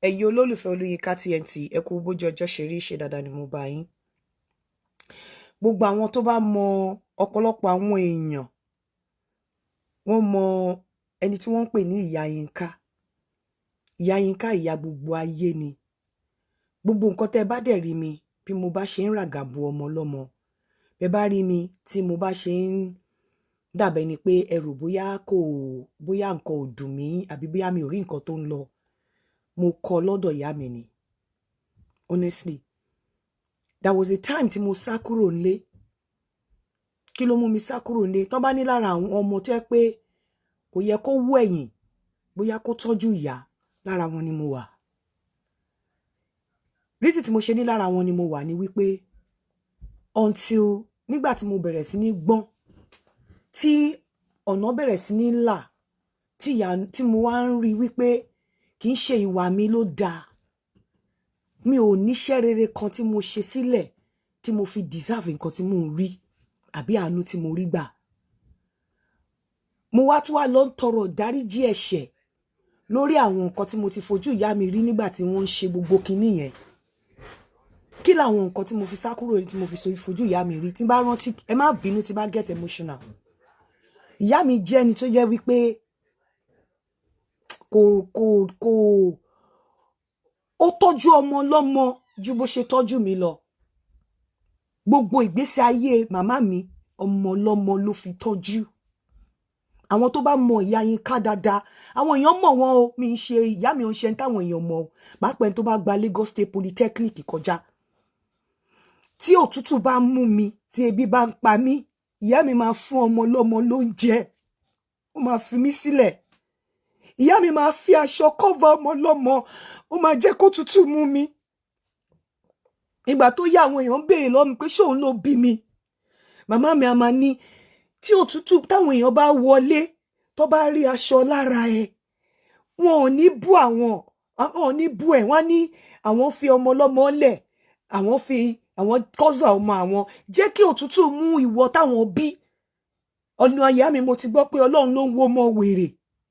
Ẹ̀yin olólùfẹ́ Olúyinká TNT, ẹ kú bójú ọjọ́ ṣe rí. Ṣe dáadáa ni mo bá yín? Gbogbo àwọn tó bá mọ, ọ̀pọ̀lọpọ̀ àwọn èèyàn, wọ́n mọ ẹni tí wọ́n ń pè ní Ìyá Yínká. Ìyá Yínká, ìyá gbogbo ayé ni. Gbogbo nǹkan tẹ́ bá dẹ̀ rí mi, bí mo bá ṣe ń ràgàbo ọmọ lọ́mọ, bẹ́ bá rí mi tí mo bá ṣe ń dàbẹ́ ni pé ẹ rò bóyá kò, bóyá nǹkan ò dùn mí, àbí bóyá mi ò rí nǹkan tó ń lọ, mo kọ́ lọ́dọ̀ ìyá mi ni. Honestly, there was a time tí mo sá kúrò nílé. Kí ló mú mi sá kúrò nílé? Tán bá ní lára àwọn ọmọ tó yẹ pé kò yẹ kó wú ẹ̀yìn bóyá kó tọ́jú ìyá, lára wọn ni mo wà. Reason tí mo ṣe ní lára wọn ni mo wà ní wípé until nígbà tí mo bẹ̀rẹ̀ sí ní gbọ́n, tí ọ̀nà bẹ̀rẹ̀ sí ní là, tí ìyá tí mo wá ń rí wípé kì í ṣe ìwà mi ló dáa, mi ò níṣẹ́ rere kan tí mo ṣe sílẹ̀ tí mo fi deserve nǹkan tí mò ń rí àbí àánú tí mo rí gbà. Mo wá tún wá lọ ń tọrọ ìdáríjì ẹ̀ṣẹ̀ lórí àwọn nǹkan tí mo ti fojú ìyá mi rí nígbà tí wọ́n ń ṣe gbogbo kinní yẹn. Kí làwọn nǹkan tí mo fi sá kúrò, tí mo fi fojú ìyá mi rí? Tí n bá rántí, ẹ má bínú tí n bá get emotional. Ìyá mi jẹ́ ẹni tó jẹ́ wípé kò ó tọ́jú ọmọ lọ́mọ ju bó ṣe tọ́jú mi lọ. Gbogbo ìgbésí ayé màmá mi, ọmọ lọ́mọ ló fi tọ́jú. Àwọn tó bá mọ Ìyá Yínká dáadáa, àwọn èèyàn mọ̀ wọ́n o. Mi ń ṣe ìyá mi ò ń ṣe táwọn èèyàn mọ̀ o, pàápàá ẹni tó bá gba Lagos State Polytechnic kọjá. Tí òtútù bá mú mi, tí ebi bá ń pa mí, ìyá mi máa fún ọmọ lọ́mọ lóúnjẹ, ó máa fi mí sílẹ̀. Ìyá mi máa fi aṣọ cover ọmọ lọ́mọ, ó máa jẹ́ kó tútù mú mi. Ìgbà tó yá, àwọn èèyàn ń béèrè lọ́wọ́ mi pé ṣé òun ló bí mi. Màmá mi a máa ní tí òtútù, táwọn èèyàn bá wọlé, tó bá rí aṣọ lára ẹ, wọn ò ní bú àwọn, wọn ò ní bú ẹ. Wọn ní àwọn fi ọmọ lọ́mọ lẹ̀, àwọn fi àwọn cover ọmọ àwọn, jẹ́ kí òtútù mú ìwọ táwọn bí. Ọ̀nà ìyá mi, mo ti gbọ́ pé Ọlọ́run ló ń wo ọmọ wèrè.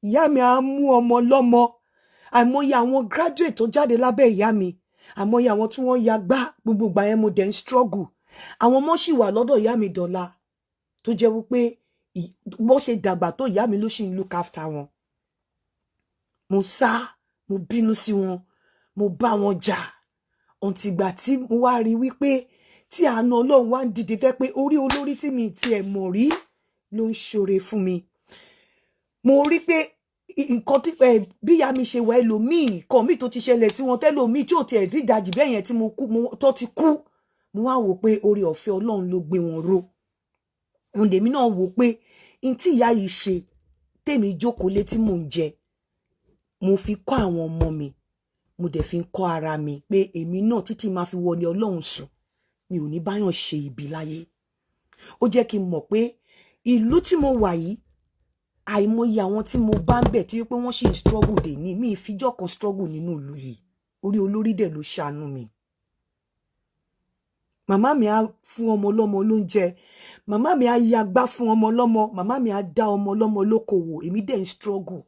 Ìyá mi á mú ọmọ lọ́mọ. Àìmọye àwọn graduate tó jáde lábẹ́ ìyá mi, àìmọye àwọn tí wọ́n ya gbá. Gbogbo ìgbà yẹn, mo dẹ̀ ń struggle. Àwọn ọmọ sì wà lọ́dọ̀ ìyá mi dọ̀la, tó jẹ́ wípé bó ṣe dàgbà tó, ìyá mi ló ṣì ń look after wọn. Mo sá, mo bínú sí wọn, mo bá wọn jà ọ̀ǹtìgbà tí mo wá rí wípé tí àánú Ọlọ́run wá ń dìde tẹ́ pé orí olórí tí mi tiẹ̀ mọ̀ rí ló ń ṣoore fún mi. Mo rí pé nǹkan tí bí ìyá mi ṣe wà, ẹlòmíì, nǹkan míì tó ti ṣẹlẹ̀ sí wọn, tẹ́lòmíì tí ò tiẹ̀ rí ìdajì bẹ́ẹ̀ yẹn tí mo kú, tó ti kú. Mo wá wò pé oore ọ̀fẹ́ Ọlọ́run ló gbé wọn ró. Òun lèmi náà wò pé n tí ìyá yìí ṣe tèmi jókòó létí, mò ń jẹ, mo fi kọ́ àwọn ọmọ mi, mo dẹ̀ fi ń kọ́ ara mi pé èmi náà, títí máa fi wọlé Ọlọ́run sùn, mi ò ní báyàn ṣe ibi láyé. Ó jẹ́ kí n mọ̀ pé ìlú tí mo wà yìí, àìmọye àwọn tí mo bá ń bẹ̀ tó yẹ pé wọ́n sì ń struggle dè ní mi ìfijọ́ kan struggle nínú ìlú yìí. Orí olórí dẹ̀ ló ṣàánú mi. Màmá mi á fún ọmọ ọlọ́mọ lóúnjẹ, màmá mi á yagbá fún ọmọ ọlọ́mọ, màmá mi á dá ọmọ ọlọ́mọ lókòwò. Èmi dẹ̀ ń struggle,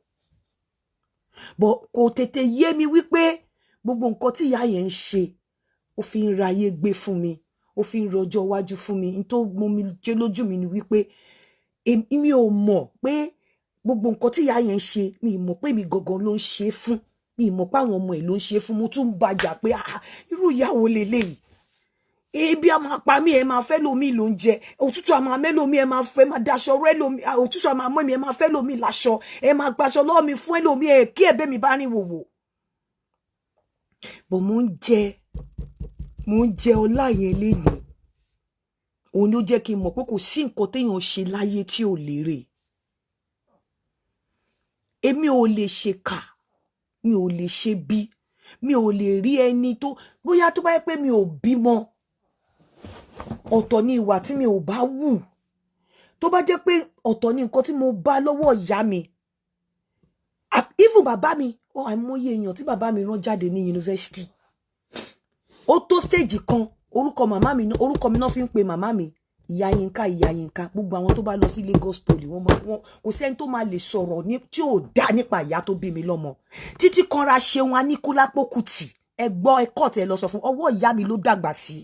but kò tètè yé mi wípé gbogbo nǹkan tí ìyá yẹn ń ṣe, ó fi ń ra ayé gbé fún mi, ó fi ń rọjọ́ iwájú fún mi. N tó mú mi jẹ́ lójú mi ni wípé èmi ò mọ̀ pé gbogbo nǹkan tí ìyá yẹn ń ṣe, mi ì mọ̀ pé mi gangan ló ń ṣe fún mi, ì mọ̀ pé àwọn ọmọ ẹ̀ ló ń ṣe fún. Mo tún ń bàjà pé, ah, irú ìyá wo leléyìí? Ebi a máa pa mí, ẹ máa fẹ́ lómi ló ń jẹ. Òtútù a máa mẹ́lòmí, ẹ máa fẹ́ máa daṣọ rẹ́ lómi. Òtútù a máa mọ́ mi, ẹ máa fẹ́ lómi láṣọ, ẹ máa gbaṣọ lọ́wọ́ mi fún ẹlòmí, ẹ kí ẹ̀bẹ̀ mi bá rìn wòwò bọ̀. Mo ń jẹ ọlá yẹn lénìí. Òun ló jẹ́ kí n mọ̀ pé kò sí nǹkan téèyàn ṣe láyé tí ò lérè. Èmi ò lè ṣèkà, mi ò lè ṣe bí, mi ò lè rí ẹni tó bóyá tó bá yẹ pé mi ò bímọ, ọ̀tọ̀ ni ìwà tí mi ò bá wù. Tó bá jẹ́ pé ọ̀tọ̀ ni nǹkan tí mo bá lọ́wọ́ ìyá mi, even bàbá mi ó, àìmọye èèyàn tí bàbá mi rán jáde ní yunifásitì. Ó tó stage kan, orúkọ màmá mi, orúkọ mi náà fi ń pe màmá mi. Ìyá Yínká, ìyá Yínká, gbogbo àwọn tó bá lọ sí Lagos Poly, wọ́n máa wọ́n, kò sẹ́ni tó máa lè sọ̀rọ̀ ní tí ò dá nípa ìyá tó bí mi lọ́mọ. Títí kanra Ṣeun Aníkúlápó Kútì, ẹ gbọ́, ẹ kọ́ tẹ lọ sọ fún, ọwọ́ ìyá mi ló dàgbà sí.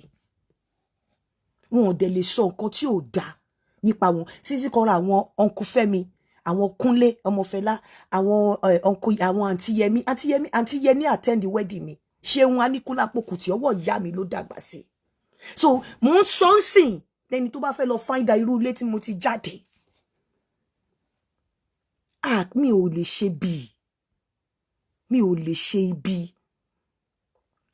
Wọn ò dẹ̀ lè sọ nǹkan tí ò dá nípa wọn. Títí kanra àwọn uncle Fẹ́mi, àwọn Kúnlé Ọmọfẹlá, àwọn uncle, àwọn àǹtí Yẹmí, àǹtí Yẹmí, àǹtí Yẹmí attend the wedding mi. Ṣeun Aníkúlápó Kútì, ọwọ́ ìyá mi ló dàgbà sí. So mò ń sọ ń sìn lẹni tó bá fẹ́ lọ find out irú ilé tí mo ti jáde. Ah, mi ò lè ṣe bíi, mi ò lè ṣe ibi.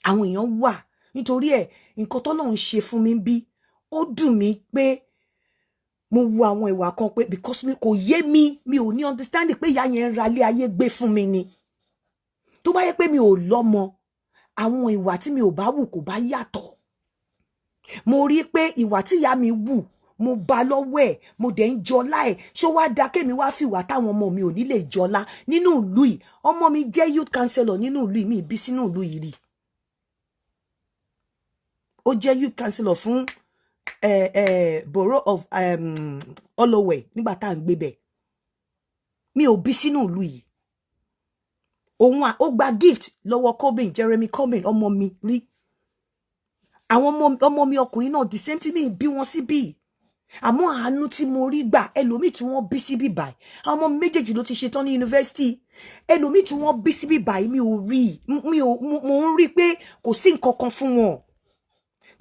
Àwọn èèyàn wà nítorí ẹ̀, nǹkan tọ́lọ́run ṣe fún mi bí, ó dùn mí pé mo wo àwọn ìwà kan pé because mi kò yé mi, mi ò ní understanding pé ìyá yẹn ń ra ilé ayé gbé fún mi ni. Tó bá yẹ pé mi ò lọ́mọ, àwọn ìwà tí mi ò bá wù kò bá yàtọ̀. Mo rí pé ìwà tí ìyá mi wù, mo bá lọ́wọ́ ẹ̀, mo dẹ̀ ń jọlá ẹ̀. Ṣó wá da kémi wá fìwà táwọn ọmọ mi ò ní lè jọlá nínú ìlú yìí? Ọmọ mi jẹ́ youth councillor nínú ìlú yìí. Mi bí sínú ìlú yìí rí, ó jẹ́ youth councillor fún borough of Holloway nígbà tá à ń gbé bẹ̀. Mi ò bí sínú ìlú yìí. Òun ó gba gift lọ́wọ́ Corbyn, Jeremy Corbyn. Ọmọ mi rí, àwọn ọmọ mi ọkùnrin náà, the same thing. Mi bí wọn síbí, àmọ́ àánú tí mo rí gbà, ẹlòmíì tí wọ́n bí síbí báyìí, àwọn ọmọ méjèèjì ló ti ṣetán ní yunifásitì. Ẹlòmíì tí wọ́n bí síbí báyìí, mi ò rí, mi ò, mo ń rí pé kò sí nǹkan kan fún wọn.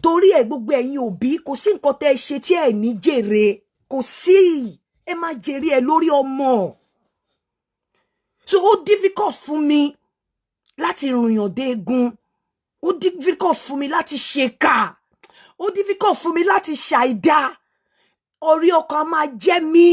Torí ẹ, gbogbo ẹ̀yin òbí, kò sí nǹkan tẹ́ ẹ ṣe tí ẹ ní jèrè, kò sí. Ẹ má jèrè ẹ lórí ọmọ. So ó difficult fún mi láti rìnyàn dé egun, ó difficult fún mi láti ṣèkà, ó difficult fún mi láti ṣàìdá. Orí ọkàn á máa jẹ́ mí.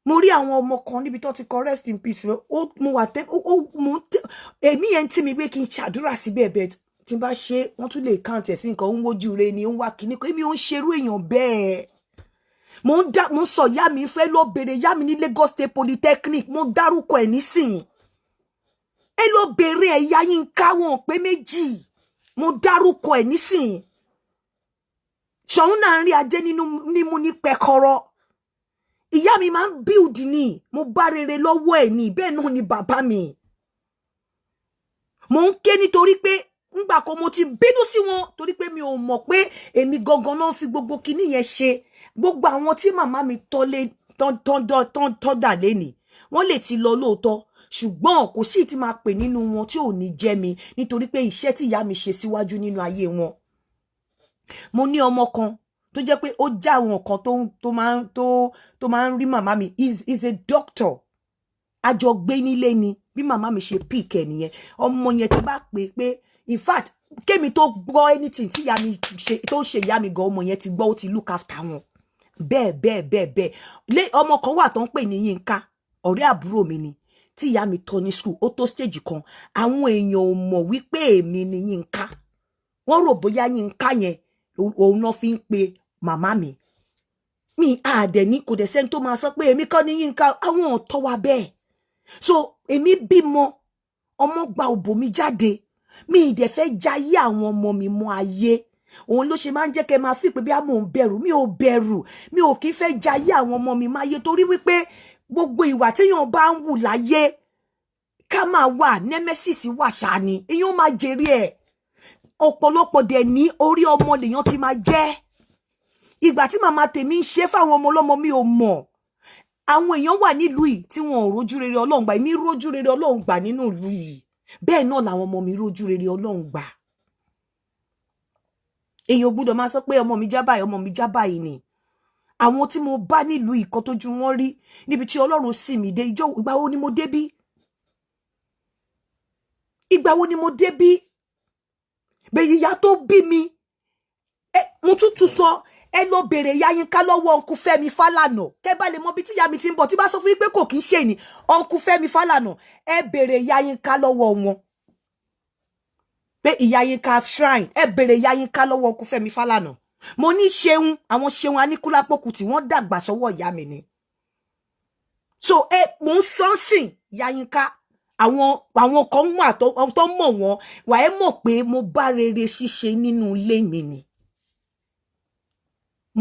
Mo rí àwọn ọmọ kan níbi tó ti kọ "rest in peace". Ó mo wà tẹ́ ó mo tẹ́ èmi yẹn ń tì mí pé kí n ṣàdúrà síbẹ̀ bẹ́ẹ̀. Tí n bá ṣe, wọ́n tún lè count ẹ̀ sí nǹkan, ó ń wojú re ni, ó ń wá kíní kan. Èmi ò ń ṣerú èèyàn bẹ́ẹ̀. Mo ń dá, mo ń sọ ìyá mi fẹ́ lọ bèrè ìyá mi ní Lagos State Polytechnic. Mo dárúkọ ẹ̀ nísìnyí, ẹ lọ bèrè ẹ̀yà yín ká wọn pé méjì. Mo dárúkọ ẹ̀ nísìnyí. Ṣọ̀ún náà ń rí ajé nínú nímú ní pẹkọrọ. Ìyá mi máa ń build ni, mo bá rere lọ́wọ́ ẹ̀ ní. Bẹ́ẹ̀ náà ni bàbá mi. Mo ń ké nítorí pé ńgbà kan mo ti bínú sí wọn, torí pé mi ò mọ̀ pé èmi gangan náà fi gbogbo kinní yẹn ṣe. Gbogbo àwọn tí màmá mi tọ́lé tọ́ dà lénìí, wọ́n lè ti lọ lóòótọ́, ṣùgbọ́n kò sí tí máa pè nínú wọn tí ò ní jẹ́ mi, nítorí pé iṣẹ́ tí ìyá mi ṣe síwájú nínú ayé wọn. Mo ní ọmọ kan tó jẹ́ pé ó já àwọn kan tó máa ń rí màmá mi, is a doctor. A jọ gbé nílé ni. Bí màmá mi ṣe pick ẹ nìyẹn. Ọmọ yẹn tó bá pè pé, in fact, kémi tó gbọ́ anything tí ìyá mi ṣe, tó ṣe ìyá mi gan, ọmọ yẹn ti gbọ́, ó ti look after wọn. Bẹ́ẹ̀ bẹ́ẹ̀ bẹ́ẹ̀ bẹ́ẹ̀ lé. Ọmọ kan wà tó ń pè ní Yínká, ọ̀rẹ́ àbúrò mi ni, tí ìyá mi tọ́ ní school. Ó tó stage kan, àwọn èèyàn ò mọ̀ wípé èmi ni Yínká. Wọ́n rò bóyá Yínká yẹn òun náà fi ń pe màmá mi. Mi àdẹ̀ ní kò dẹ̀ sẹ́ni tó máa sọ pé èmi kọ́ ní Yínká. Àwọn ò tọ́ wa bẹ́ẹ̀. So èmi bímọ, ọmọ gba òbò mi jáde, mi ì dẹ̀ fẹ́ jayé àwọn ọmọ mi mọ́ ayé. Òun ló ṣe máa ń jẹ́ kẹ́ máa fi pé bí a mò ń bẹ̀rù. Mi ò bẹ̀rù, mi ò kí fẹ́ jayé àwọn ọmọ mi máyé, torí wípé gbogbo ìwà téèyàn bá ń wù láyé ká máa wà, nemesis wà ṣáá ni, èèyàn máa jèrè ẹ̀. Ọ̀pọ̀lọpọ̀ dẹ̀ ní orí ọmọ lèèyàn ti máa jẹ́. Ìgbà tí màmá tèmi ń ṣe fáwọn ọmọ ọlọ́mọ, mi ò mọ̀. Àwọn èèyàn wà nílùú yìí tí wọn ò rójú rere Ọlọ́run gbà. Èmi rójú rere Ọlọ́run gbà nínú ìlú yìí, bẹ́ẹ̀ náà làwọn ọmọ mi rójú rere Ọlọ́run gbà. Èèyàn ò gbúdọ̀ máa sọ pé ọmọ mi já báyìí, ọmọ mi já báyìí ni. Àwọn tí mo bá nílùú ìkọ́ tójú wọn rí níbi tí Ọlọ́run sì mí dé. Ìjọ ìgbà wo ni mo débí? Ìgbà wo ni mo débí? Bẹ́ẹ̀ ìyá tó bí mi ẹ, mo tún tún sọ, ẹ lọ bèrè ìyá Yínká lọ́wọ́ uncle Fẹ́mi Fálànà, kẹ́ bá lè mọ bí tí ìyá mi ti ń bọ̀. Tí bá sọ fún yín pé kò kí ń ṣe ní uncle Fẹ́mi Fálànà, ẹ bèrè ìyá Yínká lọ́wọ́ wọn pé ìyá Yínká shrine. Ẹ bèrè ìyá Yínká lọ́wọ́ uncle Fẹ́mi Fálànà. Mo ní Ṣeun, àwọn Ṣeun Aníkúlápó Kútì, wọ́n dàgbà sọ́wọ́ ìyá mi ni. So ẹ mò ń sọ́nsìn ìyá Yínká, àwọn kan wà tó mọ̀ wọ́n wà. Ẹ mọ̀ pé mo bá rere ṣíṣe nínú ilé mi ni.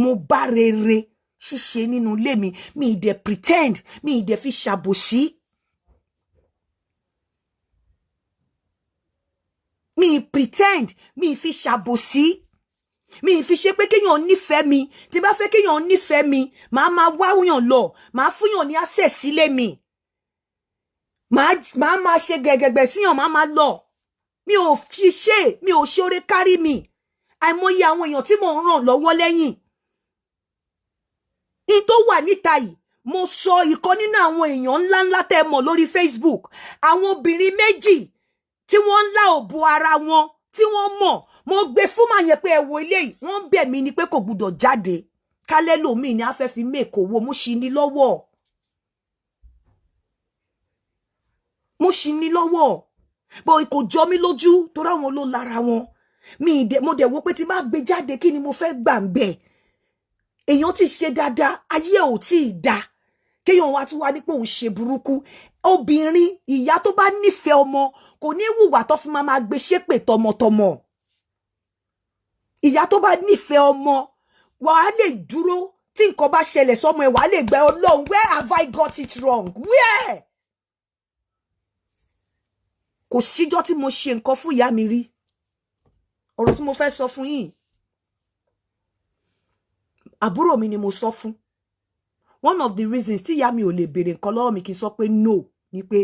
Mo bá rere ṣíṣe nínú ilé mi. Mi ì dẹ̀ pretend, mi ì dẹ̀ fi ṣàbòsí. Mi ì pretend, mi ì fi ṣàbòsí, mi ì fi ṣe pé kéèyàn nífẹ̀ẹ́ mi. Tí bá fẹ́ kéèyàn nífẹ̀ẹ́ mi, màá máa wáyàn lọ, màá fúnyàn ní access sílé mi, màá máa ṣe gẹ̀gẹ̀gbẹ̀ síyàn, màá máa lọ. Mi ò fi ṣe, mi ò ṣoore kárí mi. Àìmọye àwọn èèyàn tí mò ń ràn lọ́wọ́ lẹ́yìn in tó wà níta yìí. Mo sọ ìkan nínú àwọn èèyàn ńláńlá tẹ́ mọ̀ lórí Facebook, àwọn obìnrin méjì tí wọ́n ń lá òbò ara wọn tí wọ́n mọ̀. Mo gbé fún màá yẹn pé ẹ wo ilé yìí. Wọ́n bẹ̀ mí ni pé kò gbúdọ̀ jáde, kálẹ́ lòmíì ni a fẹ́ fi mèkó owó. Mo ṣì ní lọ́wọ́, mo ṣì ní lọ́wọ́, bọ́ kò jọ mí lójú torí àwọn ló lára wọn. Mi ìdẹ mo dẹ̀ wo pé tí bá gbé jáde, kí ni mo fẹ́ gbà ń bẹ̀? Èèyàn ti ṣe dáadáa, ayé ò tí ì da, kéèyàn wá tún wá ní pé òun ṣe burúkú. Obìnrin ìyá tó bá nífẹ̀ẹ́ ọmọ kò ní hùwà tó fi máa gbé ṣépè tọmọtọmọ. Ìyá tó bá nífẹ̀ẹ́ ọmọ, wàá lè dúró tí nǹkan bá ṣẹlẹ̀ sọ́mọ ẹ̀, wàá lè gbẹ Ọlọ́run, where have I got it wrong? Where? Kò síjọ́ tí mo ṣe nǹkan fún ìyá mi rí. Ọ̀rọ̀ tí mo fẹ́ sọ fún yín, àbúrò mi ni mo sọ fún. One of the reasons tí ìyá mi ò lè béèrè nǹkan lọ́wọ́ mi kí n sọ pé no ni pé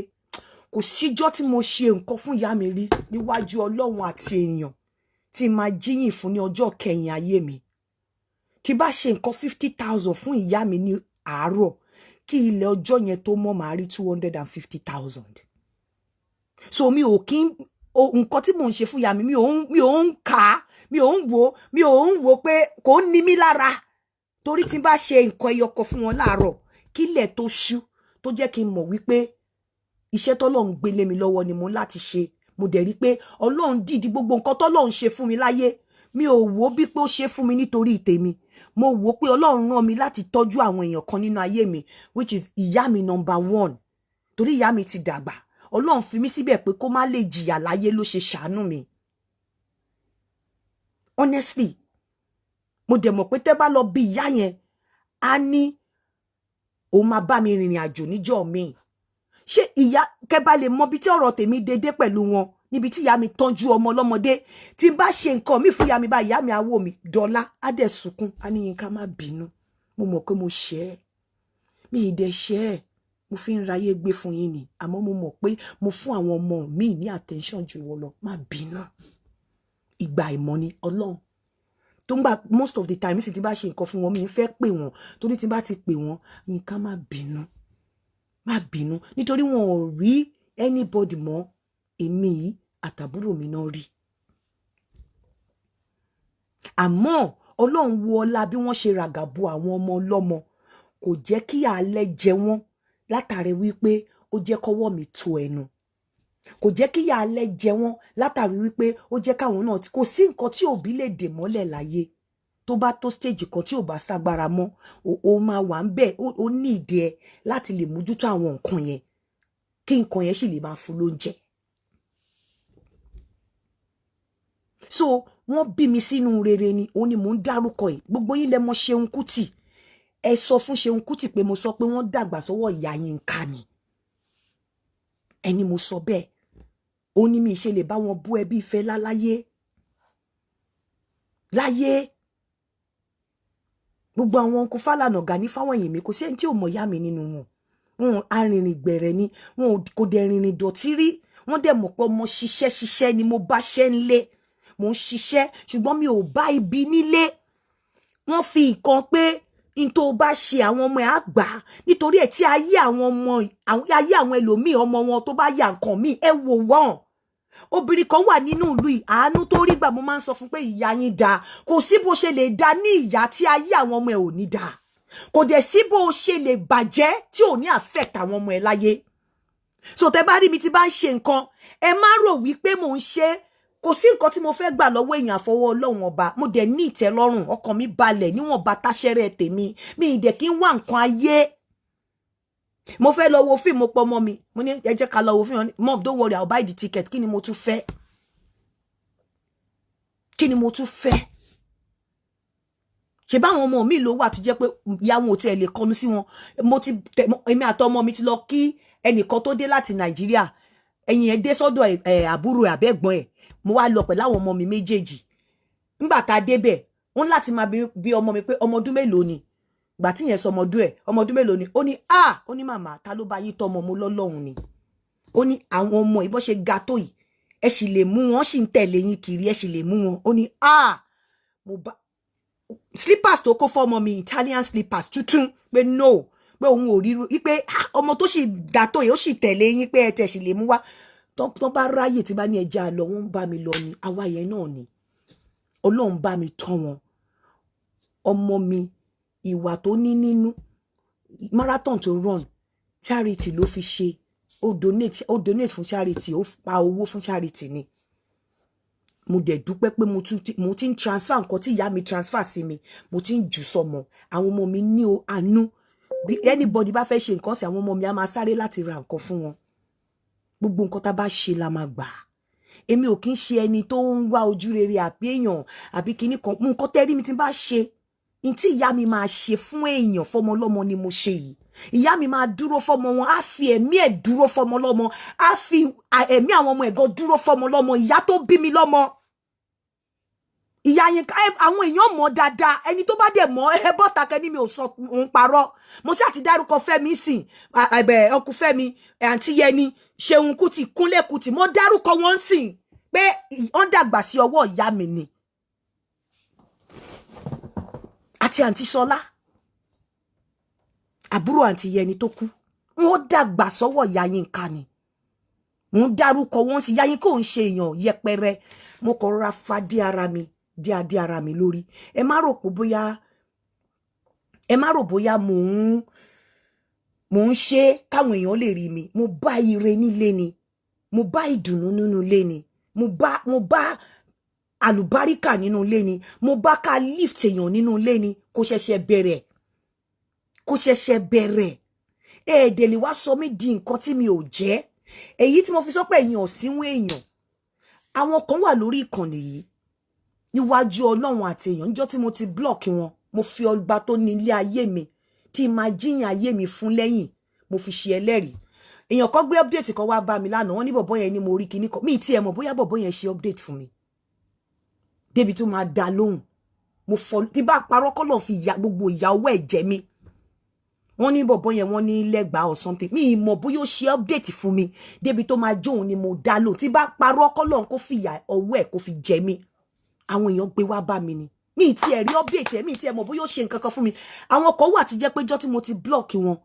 kò síjọ́ tí mo ṣe nǹkan fún ìyá mi rí níwájú Ọlọ́run àti èèyàn tí máa jíyìn fún ní ọjọ́ kẹyìn ayé mi. Tí bá ṣe nǹkan 50,000 fún ìyá mi ní àárọ̀, kí ilẹ̀ ọjọ́ yẹn tó mọ́, màá rí 250,000. So mi ò kí nǹkan tí mò ń ṣe fún ìyá mi, mi ò ń kà á, mi ò ń wò, mi ò ń wò pé kò ń ní mí lára, torí tí n bá ṣe nǹkan ẹyọkọ fún wọn láàárọ̀, kílẹ̀ tó ṣú, tó jẹ́ kí n mọ̀ wípé iṣẹ́ tọ́lọ́run gbé lé mi lọ́wọ́ ni mo ń láti ṣe. Mo dẹ̀ rí pé Ọlọ́run dìdí gbogbo nǹkan tọ́lọ́run ṣe fún mi láyé, mi ò wò bí pé ó ṣe fún mi nítorí tèmi. Mo wò pé Ọlọ́run rán mi láti tọ́jú àwọn èèyàn kan nínú ayé mi, which is ìyá mi number one, torí ìyá mi ti dàgbà. Ọlọ́run fi mí síbẹ̀ pé kó má lè jìyà láyé ló ṣe ṣàánú mi. Honestly, mo dẹ̀ mọ̀ pé tẹ́ bá lọ bí ìyá yẹn, á ní òun máa bá mi rìnrìn àjò níjọ́ míì. Ṣé ìyá kẹ́ bá lè mọ bí tí ọ̀rọ̀ tèmi dédé pẹ̀lú wọn, níbi tí ìyá mi tọ́jú ọmọ ọlọ́mọdé. Tí n bá ṣe nǹkan mi fún ìyá mi bá, ìyá mi á wò mí dọ́là, á dẹ̀ sunkún, á ní Yínká, má bínú, mo mọ̀ pé mo ṣẹ̀ ẹ́, mi ì dẹ̀ ṣẹ̀ ẹ́, mo fi ń ráyé gbé fún yín ni, àmọ́ mo mọ̀ pé mo fún àwọn ọmọ mi ní attention jù wọ́n lọ, má bínú. Ìgbà ìmọ̀ ni Ọlọ́run tó ń gbà. Most of the time sì, tí bá ṣe nǹkan fún wọn, mi ń fẹ́ pè wọ́n, torí tí bá ti pè wọ́n, Yínká, má bínú, má bínú, nítorí wọn ò rí anybody mọ́, èmi yìí àtàbúrò mi náà rí. Àmọ́ Ọlọ́run wo ọlá bí wọ́n ṣe ràgàbo àwọn ọmọ ọlọ́mọ, kò jẹ́ kí alẹ́ jẹ wọ́n, látàrí wípé ó jẹ́ kọ́wọ́ mi tó ẹnu. Kò jẹ́ kí alẹ́ jẹ wọ́n, látàrí wípé ó jẹ́ káwọn náà. Kò sí nǹkan tí òbí lè dè mọ́lẹ̀ láyé, tó bá tó stage kan tí ò bá ságbára mọ́, ó máa wà ń bẹ̀, ó ní ìdí ẹ láti lè mójútó àwọn nǹkan yẹn, kí nǹkan yẹn sì lè máa fún lóúnjẹ. So wọ́n bí mi sínú rere ni, òun ni mò ń dárúkọ yìí. Gbogbo yín lẹ mọ̀ Ṣeun Kútì. Ẹ sọ fún Ṣeun Kútì pé mo sọ pé wọ́n dàgbà sọ́wọ́ ìyá Yínká ni. Ẹni mo sọ bẹ́ẹ̀, ó ní mi ṣe lè bá wọn bú ẹbí Fẹlá láyé láyé. Gbogbo àwọn ọkọ Fálànà, Gani Fáwẹ̀yìnmí, kò sí ẹni tí ò mọ̀ ìyá mi nínú wọn. Wọn arìnrìn gbẹ̀rẹ̀ ni wọn, kò dẹ̀ rìnrìn dọ̀tí rí. Wọ́n dẹ̀ mọ̀ pé ọmọ ṣiṣẹ́ ṣiṣẹ́ ni, mo bá ṣẹ́ ń lé, mo ń ṣiṣẹ́, ṣùgbọ́n mi ò bá ibi nílé. Wọ́n fi nǹkan pé n tó bá ṣe, àwọn ọmọ ẹ̀ á gbà á. Nítorí ẹ̀ tí ayé àwọn ọmọ, ayé àwọn ẹlòmíì, ọmọ wọn tó bá yà nǹkan míì, ẹ wò wọ́n. Obìnrin kan wà nínú ìlú yìí, àánú tó rí gbà, mo máa ń sọ fún pé ìyá yín dáa. Kò sí bó ṣe lè dá ní ìyá tí ayé àwọn ọmọ ẹ̀ ò ní dáa. Kò dẹ̀ sí bó ṣe lè bàjẹ́ tí ò ní affect àwọn ọmọ ẹ̀ láyé. So tẹ bá rí mi tí bá ń ṣe nǹkan, ẹ má rò wípé mò ń ṣe. Kò sí nǹkan tí mo fẹ́ gbà lọ́wọ́ èèyàn àfọwọ́ Ọlọ́run Ọba. Mo dẹ̀ ní ìtẹ́lọ́rùn, ọkàn mi balẹ̀ níwọ̀nba táṣẹ́rẹ́ tèmi. Mi ì dẹ̀ kí ń wá nǹkan ayé. Mo fẹ́ lọ wo fíìmù, pọ̀ mọ́ mi, mo ní ẹ jẹ́ ká lọ wo fíìmù. Mom, don't worry, I'll buy the ticket. Kí ni mo tún fẹ́? Kí ni mo tún fẹ́? Ṣe báwọn ọmọ mi ló wà tó jẹ́ pé ìyá wọn ò tiẹ̀ lè kọnu sí wọn. Mo ti tẹ, èmi àtọmọ mi ti lọ kí ẹnìkan tó dé láti Nàìjíríà. Ẹ̀yìn ẹ̀ dé sọ́dọ̀ ẹ̀, àbúrò ẹ̀ àbẹ́gbọ́n ẹ̀. Mo wá lọ pẹ̀lú àwọn ọmọ mi méjèèjì. Nígbà tá a débẹ̀, wọ́n láti máa bí ọmọ mi pé ọmọ ọdún mélòó ni. Gbà tí yẹn sọ ọmọ ọdún ẹ̀, ọmọ ọdún mélòó ni, ó ní, "A," ó ní, "Màmá, ta ló bá yín tọ́mọ?" Mo lọ́lọ́run ni. Ó ní àwọn ọmọ yìí, bó ṣe ga tó yìí, ẹ sì lè mú wọn, sì ń tẹ̀lé yín kiri, ẹ sì lè mú wọn. Ó ní, "A." Mo bá slippers tó kó fọ́mọ mi, Italian slippers tuntun, pé no, pé òun ò ríru wípé ọmọ tó sì ga tó yìí, ó sì tẹ̀lé yín, pé ẹ tẹ̀ sì lè mú wá. Tó bá ráyè, tí bá ní ẹja lọ, wọ́n ń bá mi lọ ni. Àwa yẹn náà ni Ọlọ́run bá mi tọ́ wọn. Ọmọ mi, ìwà tó ní nínú, marathon tó run, charity ló fi ṣe. Ó donate, ó donate fún charity, ó pa owó fún charity ni. Mo dẹ̀ dúpẹ́ pé mo ti ń transfer nǹkan tí ìyá mi transfer sí mi, mo ti ń jù sọmọ. Àwọn ọmọ mi ní o àánú. Bí anybody bá fẹ́ ṣe nǹkan sí àwọn ọmọ mi, á máa sáré láti ra nǹkan fún wọn. Gbogbo nǹkan tá a bá ṣe la máa gbà. Èmi ò kí ń ṣe ẹni tó ń wá ojú rere àbí èèyàn àbí kinní kan. Nǹkan tẹ́rí mi ti bá ṣe, n tí ìyá mi máa ṣe fún èèyàn, fọmọ ọlọ́mọ ni mo ṣe yìí. Ìyá mi máa dúró fọmọ wọn, á fi ẹ̀mí ẹ̀ dúró fọmọ lọ́mọ, á fi ẹ̀mí àwọn ọmọ ẹ̀gọ́ dúró fọmọ lọ́mọ. Ìyá tó bí mi lọ́mọ, ìyá yẹn, àwọn èèyàn mọ̀ dáadáa. Ẹni tó bá dẹ̀ mọ̀, ẹ bọ́ta kẹ́ni mi ò sọ òun parọ́. Mo ṣáà ti dárúkọ Fẹ́mi sìn, ẹ̀bẹ̀ ọkù Fẹ́mi, àǹtí Yẹni, Ṣeun Kútì, Kúnlé Kútì. Mo dárúkọ wọn sìn pé wọ́n dàgbà sí ọwọ́ ìyá mi ni, àti àǹtí Ṣọlá, àbúrò àǹtí Yẹni tó kú. Wọ́n dàgbà sọ́wọ́ ìyá Yínká ni. Mo ń dárúkọ wọn sí. Ìyá Yínká ò ń ṣe èèyàn yẹpẹrẹ. Mo kàn rọra fa dé ara mi, dé adé ara mi lórí. Ẹ má rò pé bóyá, ẹ má rò bóyá mò ń ṣe káwọn èèyàn lè rí mi. Mo bá ire nílé ni, mo bá ìdùnnú nínú ilé ni, mo bá àlùbáríkà nínú ilé ni, mo bá ká lift èèyàn nínú ilé ni. Kò ṣẹ̀ṣẹ̀ bẹ̀rẹ̀, kò ṣẹ̀ṣẹ̀ bẹ̀rẹ̀. Ẹ̀ẹ́dẹ̀ lè wá sọ mí di nǹkan tí mi ò jẹ́. Èyí tí mo fi sọ pé ẹ̀yin ọ̀sìnwó èèyàn, àwọn kan wà lórí ìkànnì yìí, níwájú Ọlọ́run àti èèyàn, níjọ́ tí mo ti block wọn, mo fi ọba tó ní ilé ayé mi, tí máa jíyàn ayé mi fún lẹ́yìn, mo fi ṣe ẹlẹ́rìí. Èèyàn kan gbé update kan wá bá mi lánàá. Wọ́n ní bọ̀bọ́ yẹn ní mo rí kinní kan. Mi tí ẹ mọ̀ bóyá bọ̀bọ́ yẹn ṣe update fún mi débi tó máa dá lóhùn. Mo fọ tí bá parọ́, kọ́lọ̀ fi ìyá gbogbo ìyàwó ẹ̀ jẹ mi. Wọ́n ní bọ̀bọ́ yẹn, wọ́n ní lẹ́gbàá or something. Mi mọ̀ bóyá ó ṣe update fún mi débi tó máa jóun ni mo dá lóhùn. Tí bá parọ́, kọ́lọ̀ kó fi ìyà ọwọ́ ẹ̀ kó fi jẹ mi. Àwọn èèyàn gbé wá bá mi ni. Mi ti ẹ̀ rí update ẹ̀, mi ti ẹ̀ mọ̀ bóyá ó ṣe nǹkan kan fún mi. Àwọn kan wà tí jẹ́ pé jọ́ tí mo ti block wọn,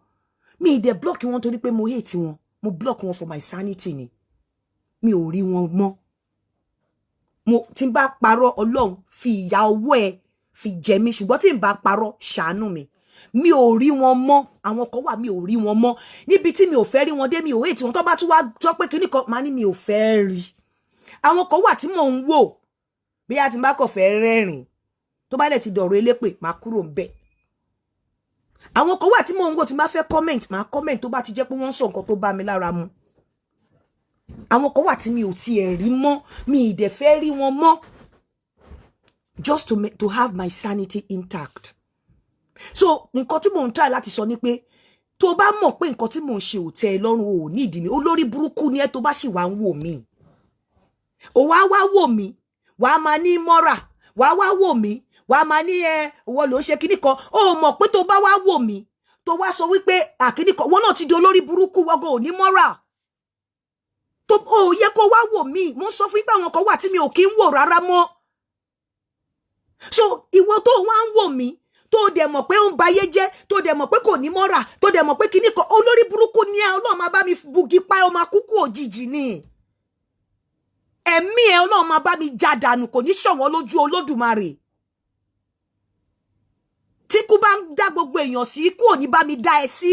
mi ì dẹ̀ block wọn torí pé mo hate wọn. Mo block wọn for my sanity ni. Mi ò rí wọn mọ́. Mo tí n bá parọ́, Ọlọ́run fi ìyà ọwọ́ ẹ̀ fi jẹ mí, ṣùgbọ́n tí n bá parọ́, ṣàánú mi. Mi ò rí wọn mọ́. Àwọn kan wà, mi ò rí wọn mọ́. Níbi tí mi ò fẹ́ rí wọn dé, mi ò hate wọn. Tó bá tún wá sọ pé kíní kan máa ní, mi ò fẹ́ rí. Àwọn kan wà tí mò ń wò bí a ti bá kọ̀ fẹ́ rẹ́rìn, tó bá dẹ̀ ti dọ̀rọ̀ elépè, máa kúrò ń bẹ̀. Àwọn kan wà tí mò ń wò, tí máa fẹ́ comment, máa comment, tó bá ti jẹ́ pé wọ́n ń sọ nǹkan tó bá mi lára mu. Àwọn kan wà tí mi ò tiẹ̀ rí mọ́, mi ì dẹ̀ fẹ́ rí wọn mọ́, just to have my sanity intact. So nǹkan tí mò ń try láti sọ ni pé, tó bá mọ̀ pé nǹkan tí mò ń ṣe ò tẹ́ ẹ lọ́rùn, ò ní ìdí mi. Olórí burúkú ni ẹ tó bá sì wá ń wò mí. Ò wá wá wò mí, wàá máa ní mọ́ra, wàá wá wò mí, wàá máa ní ẹ ìwọ ló ń ṣe kíní kan. Ó mọ̀ pé tó bá wá wò mí, tó wá sọ wípé àkíní kan, wọn náà ti di olórí burúkú, wọ́gọ̀ ò ní mọ́ra tó ò yẹ kó wá wò mí. Mo ń sọ fún yín pé àwọn kan wà tí mi ò kí ń wò rárá mọ́. So ìwọ tó wá ń wò mí, tó dẹ̀ mọ̀ pé ó ń bayé jẹ́, tó dẹ̀ mọ̀ pé kò ní mọ́ra, tó dẹ̀ mọ̀ pé kíní kan, olórí burúkú ni ẹ. Ọlọ́run máa bá mi bugi pa ẹ, ó máa kúkú òjijì ni. Ẹ̀mí ẹ, Ọlọ́run máa bá mi já dànù, kò ní ṣọ̀wọ́n lójú Olódùmarè. Tí kú bá ń dá gbogbo èèyàn sí, ikú ò ní bá mi dá ẹ sí.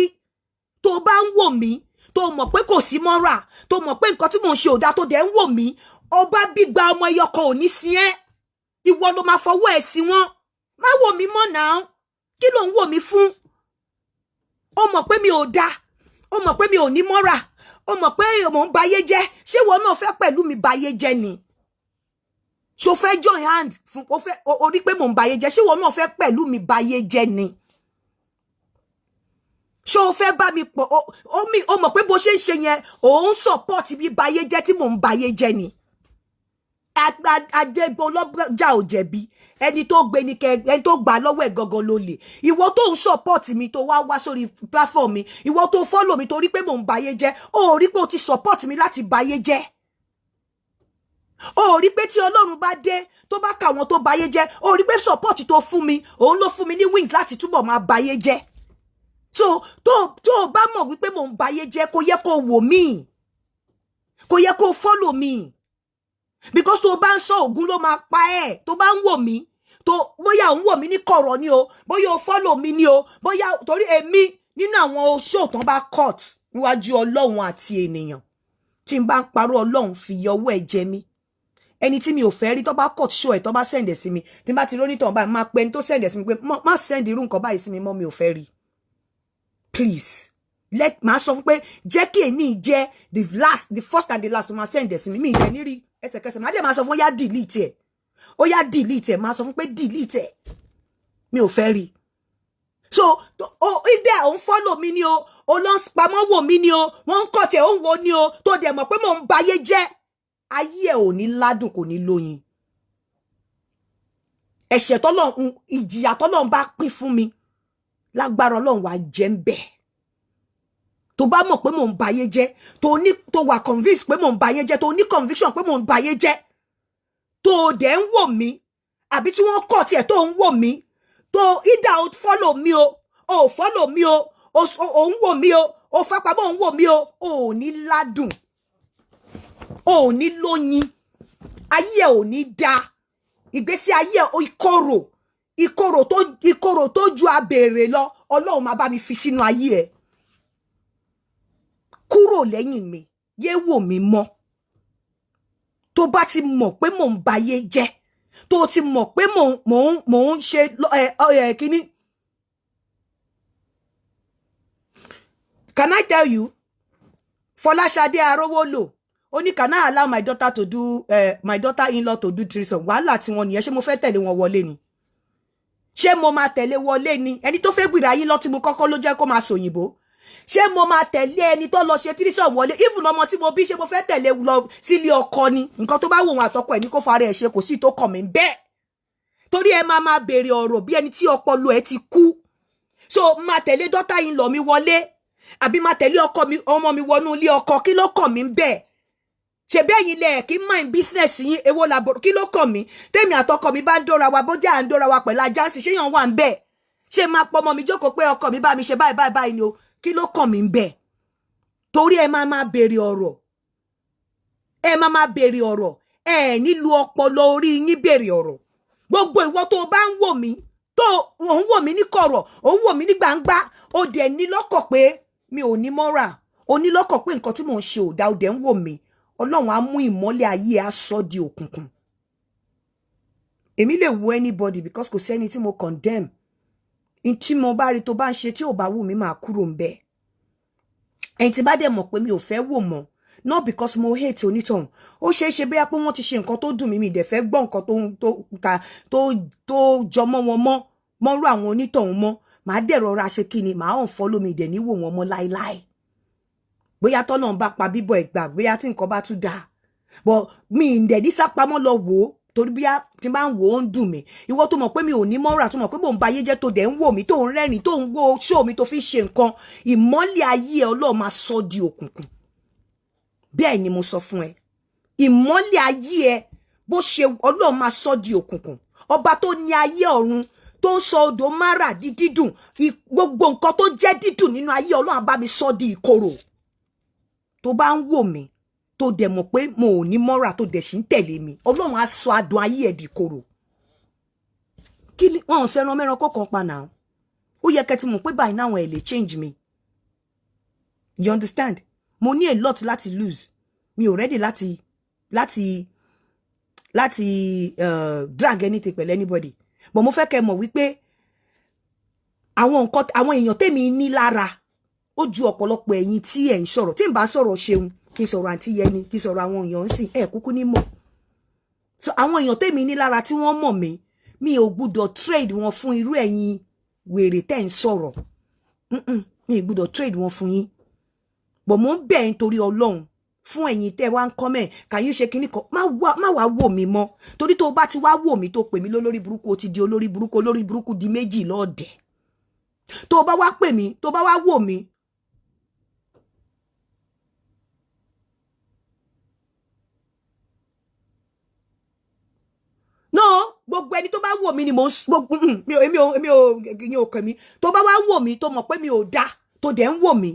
Tó bá ń wò mí, tó mọ̀ pé kò sí mọ́ra, tó mọ̀ pé nǹkan tí mò ń ṣe ò dá, tó dẹ̀ ń wò mí, ọba gbígba ọmọ ẹyọ kan ò ní sí ẹ́. Ìwọ ló máa fọwọ́ ẹ̀ sí wọn. Má wò mí mọ́ náà. Kí ló ń wò mí fún? Ó mọ̀ pé mi ò dá, ó mọ̀ pé mi ò ní mọ́ra, ó mọ̀ pé mò ń bayé jẹ́. Ṣé ìwọ náà fẹ́ pẹ̀lú mi bayé jẹ́ ni? Ṣo fẹ́ join hand fún o? Fẹ́ o rí pé mò ń bayé jẹ́? Ṣé ìwọ náà fẹ́ pẹ̀lú mi bayé jẹ́ ni? Ṣé o fẹ́ bá mi pọ̀? O mọ̀ pé bó ṣe ń ṣe yẹn, òun support bí bayé jẹ́ tí mò ń bayé jẹ́ ni. Adégbò lọ́jà ò jẹ̀bi, ẹni tó gbé ni kẹ, ẹni tó gbà lọ́wọ́ ẹ̀ gangan ló lè. Ìwọ tó ń support mi, tó wá wá sórí platform mi, ìwọ tó follow mi torí pé mò ń bayé jẹ́, ó rí pé o ti support mi láti bayé jẹ́. Ó rí pé tí Ọlọ́run bá dé, tó bá kà wọ́n tó bayé jẹ́, ó rí pé support tó fún mi, òun ló fún mi ní wings láti túbọ̀ máa bayé jẹ́. So tó o bá mọ̀ wípé mò ń bayé jẹ́, kò yẹ kó wò mí, kò yẹ kó follow mi, because tó o bá ń sọ, Ògún ló máa pa ẹ́. Tó bá ń wò mí, tó bóyá òun wò mí ní kọ̀rọ̀ ni o, bóyá o follow mi ni o, bóyá torí èmi nínú àwọn show tán bá cut níwájú Ọlọ́run àti ènìyàn, tí n bá ń parọ́, Ọlọ́run fi ọwọ́ ẹ̀ jẹ mí. Ẹni tí mi ò fẹ́ rí, tó bá cut show ẹ̀, tó bá send ẹ̀ sí mi, tí n bá ti rónítàn báyìí, máa pe ẹni tó send ẹ̀ sí mi pé má send irú nǹkan báyìí sí mi mọ́, mi ò fẹ́ rí, please. Let máa sọ fún pé jẹ́ kí èní jẹ́ the last, the first and the last tó máa send ẹ̀ sí mi. Mi ì ní rí ẹsẹ̀kẹsẹ̀, máa dẹ̀ máa sọ fún, ó yá, delete ẹ̀, ó yá, delete ẹ̀. Máa sọ fún pé delete ẹ̀, mi ò fẹ́ rí. So o ìdẹ òun follow mi ni o, o lọ pamọ́ wò mí ni o, wọ́n ń kọ̀ tẹ̀ ó ń wo ni o, tó dẹ̀ mọ̀ pé mò ń bayé jẹ́, ayé ẹ̀ ò ní ládùn, kò ní lóyin. Ẹ̀ṣẹ̀ tọ́lọ́run, ìjìyà tọ́lọ́run bá pín fún mi, lágbára Ọlọ́run, wàá jẹ́ ń bẹ̀. Tó bá mọ̀ pé mò ń bayé jẹ́, tó ní tó wà convinced pé mò ń bayé jẹ́, tó ní conviction pé mò ń bayé jẹ́, tó dẹ̀ ń wò mí, àbí tí wọ́n kọ̀ tiẹ̀ tó ń wò mí, tó either o follow mi o, o follow mi o, o ń wò mí o, o fapamọ́ ń wò mí o, ò ní ládùn, o ò ní lóyin, ayé ẹ̀ ò ní dáa, ìgbésí ayé ẹ̀ ìkorò, ìkorò tó ìkorò tó ju abèrè lọ, Ọlọ́run máa bá mi fi sínú ayé ẹ̀. Kúrò lẹ́yìn mi, yé wò mí mọ́. Tó bá ti mọ̀ pé mò ń bayé jẹ́, tó ti mọ̀ pé mò ń ṣe ẹ ẹ kínní. Can I tell you, Fọláṣadé Arówólò, ó ní, "Can I allow my daughter to do my daughter-in-law to do threesome?" Wàhálà tí wọn nìyẹn. Ṣé mo fẹ́ tẹ̀lé wọn wọlé ni? Ṣé mo máa tẹ̀lé wọlé ni? Ẹni tó fẹ́ gbìrà yín lọ tí mo kọ́kọ́ ló jẹ́ kó máa sòyìnbó. Ṣé mo máa tẹ̀lé ẹni tó lọ ṣe threesome wọlé? Even ọmọ tí mo bí, ṣé mo fẹ́ tẹ̀lé lọ sílé ọkọ ni? Nǹkan tó bá wù wọn àtọkọ ẹ̀ ní kó fara ẹ̀ ṣe, kò sí tó kàn mí bẹ́ẹ̀. Torí ẹ máa máa béèrè ọ̀rọ̀ bí ẹni tí ọpọlọ ẹ ti kú. So máa tẹ̀lé daughter in law mi wọlé, àbí máa tẹ̀lé ọkọ mi, ọmọ mi wọnú ilé ọkọ? Kí ló kàn mí bẹ́ẹ̀? Ṣe bẹ́ẹ̀ yín lẹ̀ kí mind business yín, èwo làbọ̀? Kí ló kàn mí tèmi àtọkọ mi bá ń dóra wa? Bójá à ń dóra wa pẹ̀lú ajá sí, ṣé yàn wà ń bẹ́ẹ̀? Ṣé máa pọ́ ọmọ mi jókòó pé ọkọ mi bá mi ṣe báyìí báyìí báyìí ni o? Kí ló kàn mí bẹ́ẹ̀? Torí ẹ máa máa béèrè ọ̀rọ̀, ẹ máa máa béèrè ọ̀rọ̀, ẹ nílùú ọpọlọ orí yín béèrè ọ̀rọ̀. Gbogbo ìwọ tó o bá ń wò mí, tó ò ń wò mí ní kọ̀rọ̀, ò ń wò mí ní gbangba, ó dẹ̀ ní lọ́kọ̀ pé mi ò ní mọ́ra, ó ní lọ́kọ̀ pé nǹkan tí mò ń ṣe ò dá, ó dẹ̀ ń wò mí, Ọlọ́run á mú ìmọ́lẹ̀ ayé, á sọ di òkùnkùn. Èmi lè wo anybody because kò sẹ́ni tí mo condemn. N tí mo bá rí tó bá ń ṣe tí ò bá wù mí, máa kúrò ń bẹ̀. Ẹni tí bá dẹ̀ mọ̀ pé mi ò fẹ́ wò mọ́, not because mo hate onítọ̀hún, ó ṣeé ṣe bóyá pé wọ́n ti ṣe nǹkan tó dùn mí, mi dẹ̀ fẹ́ gbọ́ nǹkan tó tó tó tó jọmọ́ wọn mọ́, mọ́rú àwọn onítọ̀hún mọ́, màá dẹ̀ rọra ṣe kí ni, màá unfollow, mi dẹ̀ ní wò wọ́n mọ́ láéláé. Bóyá tọ́nà bá pa bíbọ̀ ẹ̀gbà, bóyá tí nǹkan bá tún dáa, but mi ì dẹ̀ ní sápamọ́ lọ wò ó, torí bíyá tí n bá ń wò ó ń dùn mí. Ìwọ tó mọ̀ pé mi ò ní mọ́ra, tó mọ̀ pé mò ń ba ayé jẹ́, tó dẹ̀ ń wò mí, tó ń rẹ́rìn, tó ń wo show mi, tó fi ṣe nǹkan, ìmọ́lẹ̀ ayé ẹ, Ọlọ́run máa sọ di òkùnkùn. Bẹ́ẹ̀ ni mo sọ fún ẹ. Ìmọ́lẹ̀ ayé ẹ, bó ṣe Ọlọ́run máa sọ di òkùnkùn. Ọba tó ní ayé ọ̀run, tó ń sọ odò Mara di dídùn, gbogbo nǹkan tó jẹ́ dídùn nínú ayé, Ọlọ́run á bá mi sọ di ìkorò. Tó bá ń wò mí, tó dẹ̀ mọ̀ pé mo ò ní mọ́ra, tó dẹ̀ sì ń tẹ̀lé mi, Ọlọ́run á sọ adùn ayé ẹ̀ di ìkorò. Kí ni wọn ò sẹ́ran mẹ́ran kọ̀ọ̀kan pa náà? Ó yẹ kẹ́ ti mọ̀ pé báyìí náà ẹ̀ lè change me, you understand? Mo ní a lot láti lose. Mi ò ready láti drag anything pẹ̀lú anybody, but mo fẹ́ kẹ́ mọ̀ wípé àwọn nǹkan, àwọn èèyàn tèmi ní lára, ó ju ọ̀pọ̀lọpọ̀ ẹ̀yin tí ẹ̀ ń sọ̀rọ̀. Tí n bá sọ̀rọ̀ ṣeun, kí n sọ̀rọ̀ àǹtí Yẹni, kí n sọ̀rọ̀ àwọn èèyàn ń sìn ẹ̀ kúkú ní mọ̀. So àwọn èèyàn tèmi ní lára tí wọ́n mọ̀ mí, mi ò gbúdọ̀ trade wọn fún irú ẹ̀yin wèrè tẹ́ ń sọ̀rọ̀. Mi ò gbúdọ̀ trade wọn fún yín. But mo ń bẹ̀ yín torí Ọlọ́run, fún ẹ̀yin tẹ́ wá ń comment, kàyí ṣe kinní kan, má wá wò mí mọ́, torí tó bá ti wá wò mí, tó pè mí lólórí burúkú, ó ti di olórí burúkú. Olórí burúkú di méjì lọ́ọ̀dẹ̀. Tó bá wá pè mí, tó bá wá wò mí, no, gbogbo ẹni tó bá wò mí ni mo gbogbo mi ò èmi ò èmi ò ìyẹn ò kàn mí. Tó bá wá wò mí, tó mọ̀ pé mi ò dá, tó dẹ̀ ń wò mí,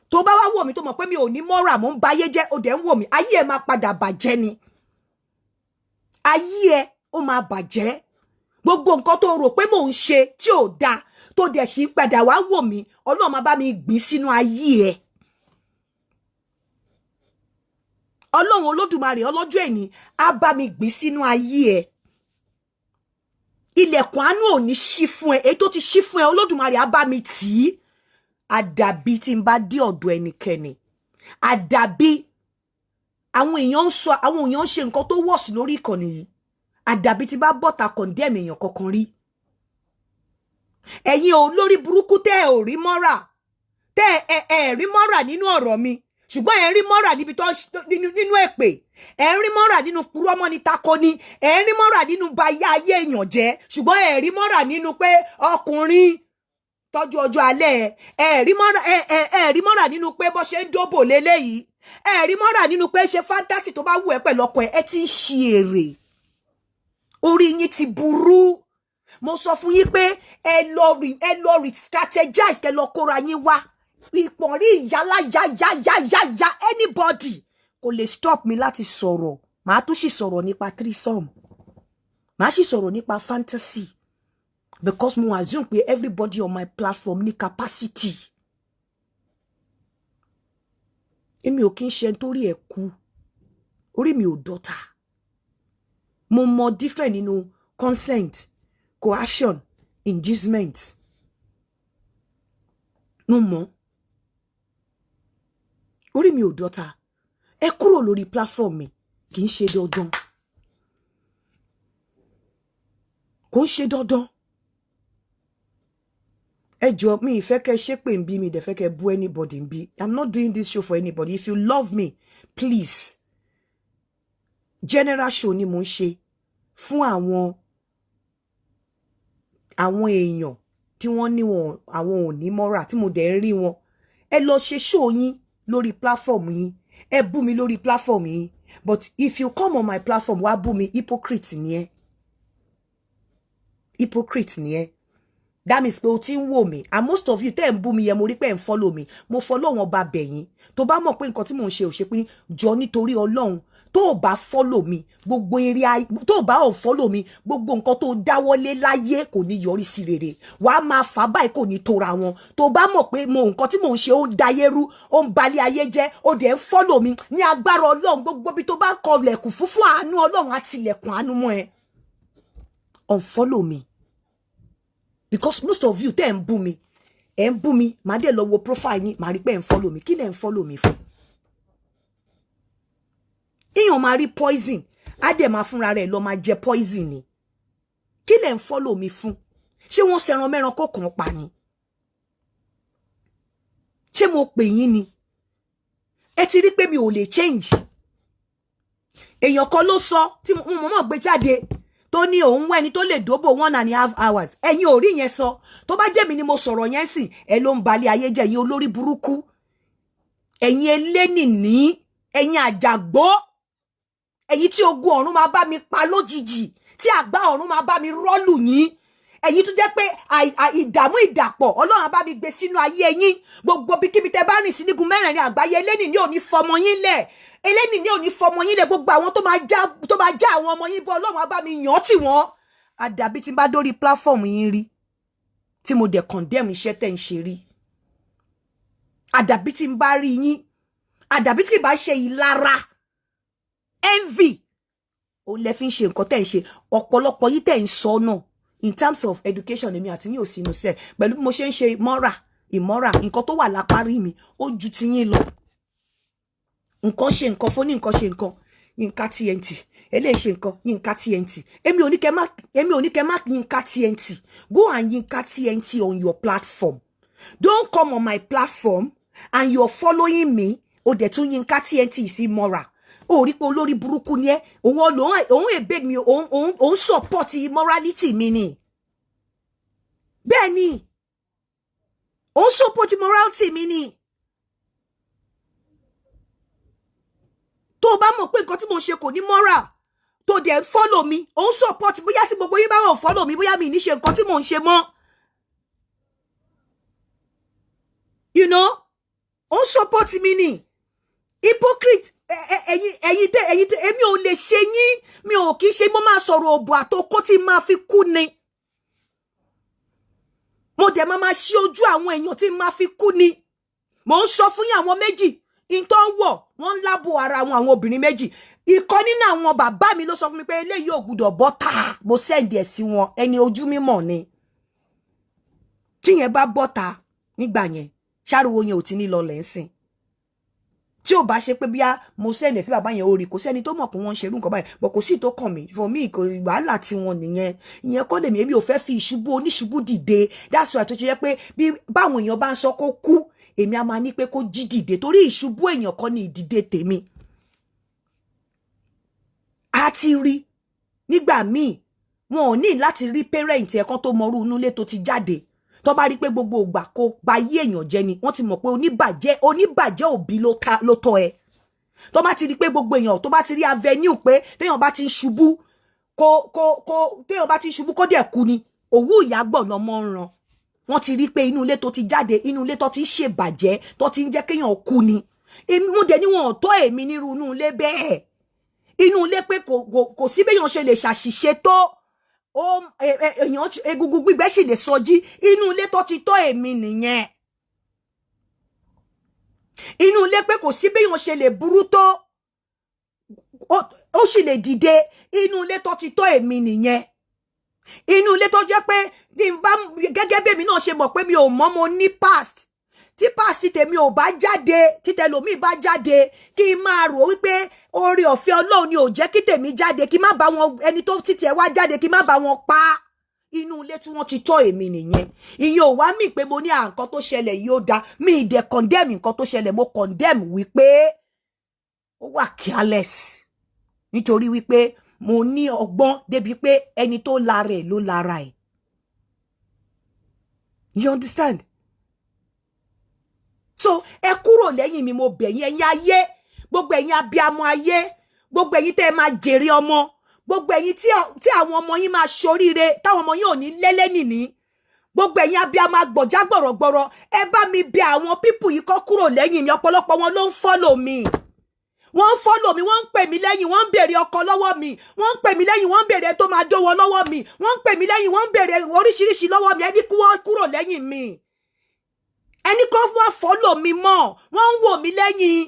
tó bá wá wò mí, tó mọ̀ pé mi ò ní mọ́ra, mò ń ba ayé jẹ́, ó dẹ̀ ń wò mí, ayé ẹ̀ máa padà bàjẹ́ ni. Ayé ẹ̀ ó máa bàjẹ́. Gbogbo nǹkan tó rò pé mò ń ṣe tí ò dáa, tó dẹ̀ sì padà wá wò mí, Ọlọ́run máa bá mi gbìn sínú ayé ẹ̀. Ọlọ́run Olódùmarè ọlọ́jọ́ èní á bá mi gbìn sínú ayé ẹ̀. Ilẹ̀kùn àánú ò ní ṣí fún ẹ. Èyí tó ti ṣí fún ẹ, Olódùmarè á bá mi tì í. Àdàbí tí n bá dé ọ̀dọ̀ ẹnikẹ́ni, àdàbí àwọn èèyàn ń sọ, àwọn èèyàn ń ṣe nǹkan tó wọ̀sì lórí ìkànnì yìí, àdàbí tí bá bọ́ta condemn èèyàn kankan rí. Ẹ̀yin ò lórí burúkú, tẹ́ ẹ ò rí mọ́ra, tẹ́ ẹ ẹ rí mọ́ra nínú ọ̀rọ̀ mi, ṣùgbọ́n ẹ ń rí mọ́ra níbi tó nínú èpè, ẹ ń rí mọ́ra nínú purọ́mọ́ni takoni, ẹ ń rí mọ́ra nínú bayá ayé èèyàn jẹ́, ṣùgbọ́n ẹ rí mọ́ra nínú pé ọkùnrin tọ́jú ọjọ́ alẹ́ ẹ, rí mọ́ra, ẹ ẹ ẹ rí mọ́ra nínú pé bó ṣe ń dóbò léléyìí, ẹ rí mọ́ra nínú pé ṣe fantasy tó bá wù ẹ́ pẹ̀lú ọkọ ẹ. Ẹ ti ń ṣe èrè, orí yín ti burú. Mo sọ fún yín pé ẹ lọ rí strategize, kẹ lọ kóra yín wá ìpọ̀nrí ìyálà yáyáyáyá. Anybody kò lè stop mi láti sọ̀rọ̀. Màá tún sì sọ̀rọ̀ nípa threesome, màá sì sọ̀rọ̀ nípa fantasy, because mo assume pé everybody on my platform ní capacity. Èmi ò kí ń ṣe nítorí ẹ̀ kú, orí mi ò dọ́ta. Mo mọ different nínú consent, coercion, inducement. Mo mọ̀ orí mi ò dọ́ta. Ẹ kúrò lórí platform mi. Kì í ṣe dandan, kò ń ṣe dandan. Ẹ jọ, mi ìfẹ́ kẹ́ ṣépè ń bí mi dẹ̀ fẹ́ kẹ́ bú anybody ń bí. I'm not doing this show for anybody. If you love me, please, general show ni mo ń ṣe fún àwọn èèyàn tí wọ́n ní wọn àwọn ò ní mọ́ra, tí mo dẹ̀ ń rí wọn. Ẹ lọ ṣe show yín lórí platform yín, ẹ bú mi lórí platform yín, but if you come on my platform wá bú mi, hypocrite ni ẹ, hypocrite ni ẹ. That means pé o ti ń wò mí. And most of you tẹ́ ń bú mi yẹn, mo rí pé ẹ̀ ń follow mi. Mo follow wọn bá bẹ̀yìn. Tó bá mọ̀ pé nǹkan tí mò ń ṣe ò ṣe pé, jọ, nítorí Ọlọ́run, tó o bá follow mi, gbogbo eré, tó o bá ò follow mi, gbogbo nǹkan tó dáwọ́lé láyé kò ní yọrí sí rere. Wàá máa fà báyìí, kò ní tóra wọn. Tó bá mọ̀ pé mo nǹkan tí mò ń ṣe ó ń dayé rú, ó ń balẹ̀ ayé jẹ́, ó dẹ̀ ń follow mi, ní agbára Ọlọ́run, gbogbo bí tó bá kọ lẹ̀kùn fún àánú, Ọlọ́run á tilẹ̀kùn àánú mọ́ ẹ. Unfollow me, because most of you tẹ́ ń bú mi, ẹ̀ ń bú mi, màá dẹ̀ lọ wo profile yín, màá rí pé ẹ̀ ń follow mi. Kí lẹ̀ ń follow mi fún? Èèyàn máa rí poison, á dẹ̀ máa fúnra rẹ̀ lọ máa jẹ poison ni. Kí lẹ̀ ń follow mi fún? Ṣé wọ́n ṣẹran mẹ́ran kó kàn pa ni? Ṣé mo pè yín ni? Ẹ ti rí pé mi ò lè change. Èèyàn kan ló sọ tí mo mọ̀ gbé jáde, tó ní òun wẹ́ni tó lè dóbò 1.5 hours. Ẹ̀yin ò rí yẹn sọ. Tó bá jẹ́ mi ni mo sọ̀rọ̀ yẹn sìn, ẹ ló ń balẹ̀ ayé jẹ́. Ẹ̀yin olórí burúkú, ẹ̀yin elénìní, ẹ̀yin àjàgbó, ẹ̀yin tí ogun ọ̀run máa bá mi pa lójijì, tí àgbá ọ̀run máa bá mi rọ́lù yín, ẹ̀yin tó jẹ́ pé ìdààmú ìdàpọ̀, Ọlọ́run á bá mi gbé sínú ayé yín. Gbogbo bíkíbi tẹ́ bá rìn sí nígun mẹ́rẹ̀ẹ̀rin àgbáyé, elénìní ò ní fọmọ yín lẹ̀, elénìní ò ní fọmọ yín lẹ̀. Gbogbo àwọn tó máa já àwọn ọmọ yín bọ́, Ọlọ́run á bá mi yàn tì wọ́n. Àdàbí tí n bá dórí platform yín rí, tí mo dẹ̀ condemn iṣẹ́ tẹ́ ń ṣe rí, àdàbí tí n bá rí yín, àdàbí tí kì bá ṣe ìlara, envy òun lẹ fi ń ṣe nǹkan tẹ́ ń ṣe. Ọ̀pọ̀lọpọ̀ yín tẹ́ ń sọ náà, in terms of education, èmi àti yín ò sínú sẹ́. Pẹ̀lú bí mo ṣe ń ṣe mọ́ra ìmọ́ra, nǹkan tó wà lápárí mi ó ju ti yín lọ. Nǹkan ṣe nǹkan fún ní nǹkan ṣe nǹkan. Yínká TNT, eléyìí ṣe nǹkan, Yínká TNT. Èmi ò ní kẹ́ má Yínká TNT. Go and Yínká TNT on your platform. Don't come on my platform and you're following me, o dẹ̀ tún Yínká TNT sí mọ́ra. Ó rí pé olórí burúkú ni ẹ́. Òun òun èbè mi, òun support immorality mi ni. Bẹ́ẹ̀ ni, òun support immorality mi ni. Tó o bá mọ̀ pé nǹkan tí mo ṣe kò ní moral, tó dẹ̀ ń follow mi, òun support. Bóyá tí gbogbo yín bá wọ̀ follow mi, bóyá mi ní ṣe nǹkan tí mò ń ṣe mọ́. You know, òun support mi ni. Hypocrite. Ẹ̀yin tẹ èmi ò lè ṣe yín, mi ò kì í ṣe. Mo máa sọ̀rọ̀ òbò àtọkọ tí máa fi kú ni. Mo dẹ̀ máa ṣí ojú àwọn èèyàn tí máa fi kú ni. Mo ń sọ fún yín, àwọn méjì ìtọ́ wọ̀, wọ́n ń lábò ara wọn. Àwọn obìnrin méjì, ìkan nínú àwọn bàbá mi ló sọ fún mi pé eléyìí ò gbúdọ̀ bọ́ tà. Mo send ẹ̀ sí wọn, ẹni ojú mímọ̀ ni. Tíyẹn bá bọ́ta nígbà yẹn, ṣáriwo yẹn ò ti ní lọlẹ̀ ń sìn. Tí ò bá ṣe pé bíá mo send ẹ̀ sí bàbá yẹn, ó rí, kò sẹ́ni tó mọ̀ pé wọ́n ń ṣerú nǹkan báyìí. But kò sí tó kàn mí. For me, kò wàhálà tí wọn nìyẹn. Ìyẹn kọ́ lèmi. Èmi ò fẹ́ fi ìṣubú oníṣubú dìde. That's why tó ṣe yẹ pé bí báwọn èèyàn bá ń sọ kó kú, èmi á máa ní pé kó jí dìde, torí ìṣubú èèyàn kọ́ ni ìdìde tèmi. A ti rí nígbà míì, wọn ò ní láti rí parent ẹ̀ kan tó mọrú inú ilé tó ti jáde. Tó bá rí pé gbogbo ìgbà kó ba yí èèyàn jẹ́ ni, wọ́n ti mọ̀ pé oníbàjẹ́ òbí ló tọ́ ẹ. Tó bá ti rí pé gbogbo èèyàn tó bá ti rí avenue pé téèyàn bá ti ń ṣubú, kó téèyàn bá ti ń ṣubú, kó dẹ̀ kú ni, òwú ìyá gbọ̀ lọ́mọ ń ran. Wọ́n ti rí pé inú ilé tó ti jáde, inú ilé tó ti ń ṣèbàjẹ́, tó ti ń jẹ́ kéèyàn kú ni. Èmi mú dẹ̀ ní wọn ò tọ́ èmi nírú inú ilé bẹ́ẹ̀. Inú ilé pé kò sí béèyàn ṣe lè ṣàṣìṣe tó, èèyàn egungun gbígbẹ sì lè sọjí. Inú ilé tó ti tọ́ èmi nìyẹn. Inú ilé pé kò sí béèyàn ṣe lè burú tó, ó sì lè dìde. Inú ilé tó ti tọ́ èmi nìyẹn. Inú ilé tó jẹ́ pé tí n bá gẹ́gẹ́ bẹ́mi náà ṣe mọ̀ pé mi ò mọ̀, mo ní past, tí past tèmi ò bá jáde, tí tẹlòmíì bá jáde, kí n máa rò wípé oore ọ̀fẹ́ Ọlọ́run ni ò jẹ́ kí tèmi jáde, kí má bá wọn ẹni tó títí ẹ wá jáde, kí má bá wọn pa. Inú ilé tí wọ́n ti tọ́ èmi nìyẹn. Ìyẹn ò wá mí pé mo ní à nǹkan tó ṣẹlẹ̀ yìí ó da. Mi ì dẹ̀ condemn nǹkan tó ṣẹlẹ̀. Mo condemn wípé ó wà careless, nítorí wípé mo ní ọgbọ́n débi pé ẹni tó lára ẹ̀ ló lára ẹ̀. You understand? So ẹ kúrò lẹ́yìn mi, mo bẹ̀ yín. Ẹ̀yin ayé, gbogbo ẹ̀yin abiamọ ayé, gbogbo ẹ̀yin tẹ́ ẹ máa jèrè ọmọ, gbogbo ẹ̀yin tí àwọn ọmọ yín máa ṣoríire, táwọn ọmọ yín ò ní lẹ́lẹ́nìní, gbogbo ẹ̀yin abiamọ agbọ̀já gbọ̀rọ̀gbọ̀rọ̀, ẹ bá mi bẹ̀ àwọn people yìí kó kúrò lẹ́yìn mi. Ọ̀pọ̀lọpọ̀ wọn ló ń follow mi, wọ́n ń follow mi, wọ́n ń pè mí lẹ́yìn, wọ́n ń béèrè ọkọ lọ́wọ́ mi, wọ́n ń pè mí lẹ́yìn, wọ́n ń béèrè tó máa dó wọn lọ́wọ́ mi, wọ́n ń pè mí lẹ́yìn, wọ́n ń béèrè oríṣiríṣi lọ́wọ́ mi. Ẹni kí wọ́n kúrò lẹ́yìn mi, ẹni kó wá follow mi mọ́. Wọ́n ń wò mí lẹ́yìn.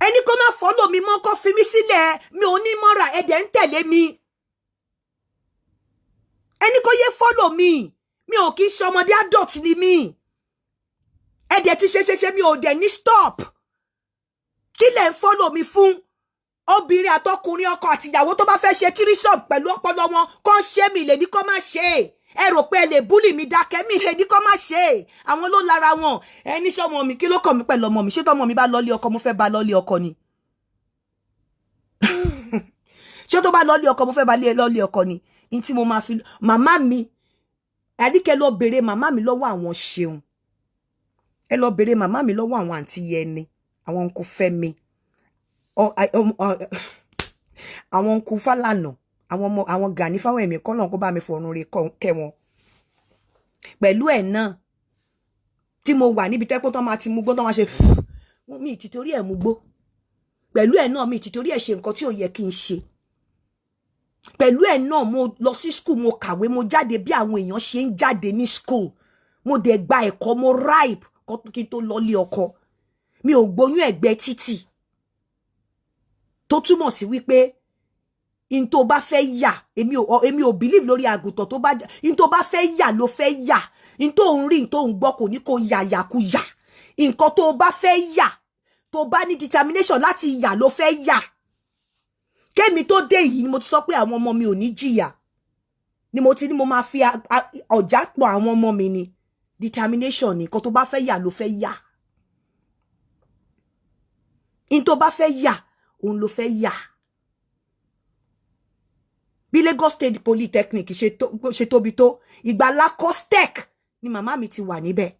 Ẹni kó má follow mi mọ́, kó fi mí sílẹ̀. Mi ò ní mọ́ra, ẹ̀dẹ̀ ń tẹ̀lé mi. Ẹni kó yé follow mi. Mi ò kí ń ṣe ọmọdé, adult ni mi. Ẹ̀dẹ̀ ti ṣe ṣe ṣe, mi ò dẹ̀ ní stop. Kí lẹ̀ ń follow mi fún? Obìnrin àtọkùnrin, ọkọ àtìyàwó tó bá fẹ́ ṣe threesome pẹ̀lú ọpọlọ wọn, kó ń ṣe, mi lè ní kó má ṣe é. Ẹ rò pé ẹ lè bully mi dákẹ́, mi lè ní kó má ṣe é. Àwọn ló lára wọn. Ẹ ní sọmọ mi, kí ló kàn mí pẹ̀lú ọmọ mi? Ṣé tọmọ mi bá lọ́lé ọkọ, mo fẹ́ bá lọ́lé ọkọ ni? Ṣé tó bá lọ́lé ọkọ, mo fẹ́ bá lọ́lé ọkọ ni? Ní tí mo máa fi màmá mi, àdíkẹ́, lọ bèrè màmá mi lọ́wọ́ àwọn ṣeun. Ẹ lọ bèrè màmá mi lọ́wọ́ àwọn àǹtí Yẹni, àwọn uncle Fẹ́mi, àwọn uncle Fálànà, àwọn ọmọ àwọn Gani Fáwẹ̀mí, kọ́ náà kó bá mi fọ̀run re kẹ́ wọn. Pẹ̀lú ẹ̀ náà tí mo wà níbi tẹ́pẹ́ tó máa ti mú gbó, tó máa ṣe mi ti torí ẹ̀ mú gbó. Pẹ̀lú ẹ̀ náà, mi ti torí ẹ̀ ṣe nǹkan tí ò yẹ kí n ṣe. Pẹ̀lú ẹ̀ náà, mo lọ sí school, mo kàwé, mo jáde bí àwọn èèyàn ṣe ń jáde ní school. Mo dẹ̀ gba ẹ̀kọ́, mo ripe kí n tó lọ lé ọkọ. Mi ò gbóyún ẹ̀gbẹ́ títì, tó túmọ̀ sí wípé in tó bá fẹ́ yà, èmi ò believe lórí àgùntàn tó bá in tó bá fẹ́ yà ló fẹ́ yà. In tó ń rí, in tó ń gbọ́, kò ní kó yà yàkuyà. Nǹkan tó bá fẹ́ yà, tó bá ní determination láti yà, ló fẹ́ yà. Kémi tó dé yìí ni mo ti sọ pé àwọn ọmọ mi ò ní jìyà, ni mo ti ní mo máa fi ọ̀já pọ̀ àwọn ọmọ mi ni. Determination ni. Nǹkan tó bá fẹ́ yà ló fẹ́ yà, in tó bá fẹ́ yà òun ló fẹ́ yà. Bí Lagos State Polytechnic ṣe tóbi tó, ìgbà Lacostech ni màmá mi ti wà níbẹ̀.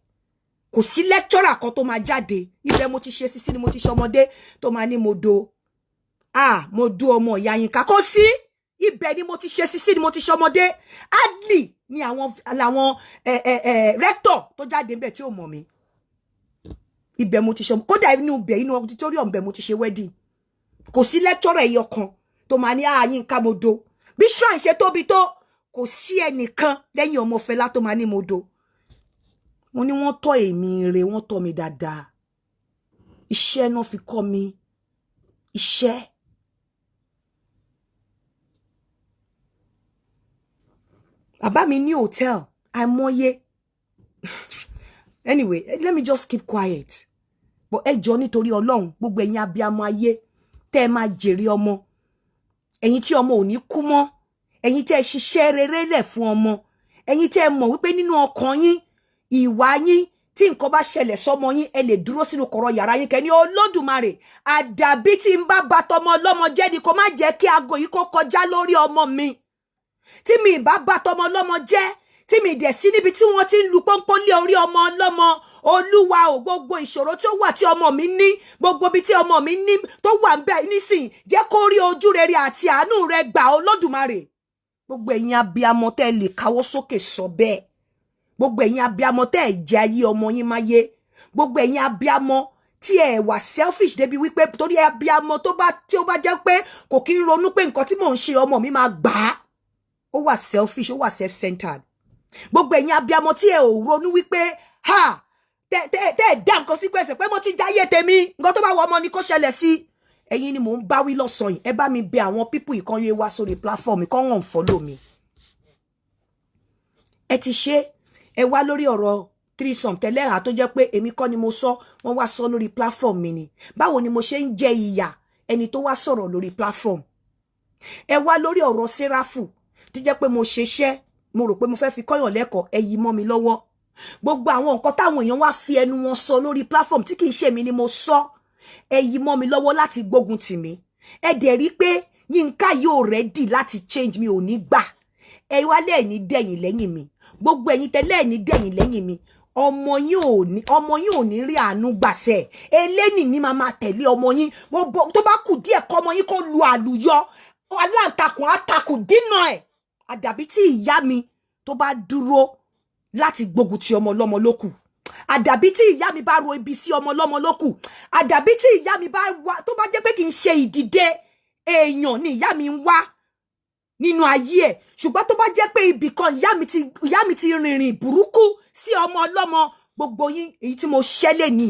Kò sí lecturer kan tó máa jáde ibẹ̀ mo ti ṣe sísí ni mo ti ṣe ọmọdé tó máa ní mo do, ah, mo do ọmọ ìyá Yínká. Kò sí. Ibẹ̀ ni mo ti ṣe sísí ni mo ti ṣe ọmọdé. Hardly ni àwọn làwọn ẹ ẹ ẹ rector tó jáde níbẹ̀ tí ò mọ̀ mí. Ibẹ̀ mo ti ṣe, kódà inú ibẹ̀, inú auditorium ibẹ̀ mo ti ṣe wedding. Kò sí lecturer ẹyọ kan tó máa ní, "Ah, Yínká, mo do." Bí shrine ṣe tóbi tó, kò sí ẹnìkan lẹ́yìn ọmọ Fẹlá tó máa ní mo do. Mo ní wọ́n tọ́ èmi re, wọ́n tọ́ mi dáadáa. Iṣẹ́ náà fi kọ́ mi iṣẹ́. Bàbá mi ní hotel àìmọye. Anyway, let me just keep quiet. But ẹ jọ̀ọ́, nítorí Ọlọ́run, gbogbo ẹ̀yin abiyamọ ayé tẹ́ ẹ máa jèrè ọmọ, ẹ̀yin tí ọmọ ò ní kú mọ́, ẹ̀yin tẹ́ ẹ ṣiṣẹ́ rere lẹ̀ fún ọmọ, ẹ̀yin tẹ́ ẹ mọ̀ wípé nínú ọkàn yín, ìwà yín, tí nǹkan bá ṣẹlẹ̀ sọ́mọ yín, ẹ lè dúró sínú kọ̀rọ̀ yàrá yín kẹ́ ní, "Olódùmarè, àdàbí tí n bá ba tọmọ ọlọ́mọ jẹ́ ni, kó má jẹ́ kí aago yìí kó kọjá lórí ọmọ mi. Tí mi ì bá ba tọmọ ọlọ́mọ jẹ́, tí mi dẹ̀ sí níbi tí wọ́n ti ń lu pọ́npọ́n lé orí ọmọ ọlọ́mọ, Olúwa ò, gbogbo ìṣòro tí ó wà tí ọmọ mi ní, gbogbo ibi tí ọmọ mi ní tó wà ń bẹ nísìnyí, jẹ́ kó rí ojú rere àti àánú rẹ gbà, Olódùmarè." Gbogbo ẹ̀yin abiyamọ tẹ́ lè káwọ́ sókè sọ bẹ́ẹ̀, gbogbo ẹ̀yin abiyamọ tẹ́ ẹ̀ jẹ́ ayé ọmọ yín máyé, gbogbo ẹ̀yin abiyamọ tí ẹ wà selfish débi wípé, torí abiyamọ tó bá tí ó bá jẹ́ pé kò kí ń ronú pé nǹkan tí mò ń ṣe ọmọ mi máa gbà á, ó wà selfish, ó wà self-centered. Gbogbo ẹ̀yin abiyamọ tí ẹ ò ronú wípé ha tẹ tẹ tẹ ẹ dá nǹkan sí pẹ̀sẹ̀ pé mo ti jáyé tèmi, nǹkan tó bá wọ ọmọ ni kó ṣẹlẹ̀ sí, ẹ̀yin ni mò ń bá wí lọ́sàn yìí. Ẹ bá mi bẹ àwọn people ìkan yé wá sórí platform kan wọ́n follow mi. Ẹ ti ṣe, ẹ wá lórí ọ̀rọ̀ threesome tẹ́lẹ̀hà tó jẹ́ pé èmi kọ́ ni mo sọ, wọ́n wá sọ lórí platform mi ni. Báwo ni mo ṣe ń jẹ ìyà ẹni tó wá sọ̀rọ̀ lórí platform? Ẹ wá lórí ọ̀rọ̀ sẹ́ráfù tó jẹ́ pé mo ṣeṣẹ́, mo rò pé mo fẹ́ fi kọ́yàn lẹ́kọ̀ọ́, ẹ yí mọ́ mi lọ́wọ́. Gbogbo àwọn nǹkan táwọn èèyàn wá fi ẹnu wọn sọ lórí platform tí kì í ṣe mi ni mo sọ, ẹ yí mọ́ mi lọ́wọ́ láti gbógun tì mí. Ẹ dẹ̀ rí pé Yínká yóò ready láti change, mi ò ní gbà. Ẹ wá lẹ́ẹ̀ní dẹ̀yìn lẹ́yìn mi. Gbogbo ẹ̀yin tẹ́lẹ̀ ní dẹ̀yìn lẹ́yìn mi, ọmọ yín ò ní rí àánú gbàṣẹ. Eléni ní máa máa tẹ̀lé ọmọ yín. Tó bá kù díẹ̀ kọ́ ọmọ yín kó lu àlùyọ, aláǹtakùn àtakùn dínà ẹ̀. Àdàbí tí ìyá mi tó bá dúró láti gbógun ti ọmọ ọlọ́mọ lókù, àdàbí tí ìyá mi bá ro ibi sí ọmọ ọlọ́mọ lókù, àdàbí tí ìyá mi bá wá tó bá jẹ́ pé kì í ṣe ìdìde èèyàn ni ìyá mi ń wá nínú ayé ẹ̀. Ṣùgbọ́n tó bá jẹ́ pé ibì kan ìyá mi ti rìnrìn burúkú sí ọmọ ọlọ́mọ, gbogbo yín èyí tí mo ṣẹlẹ̀ ní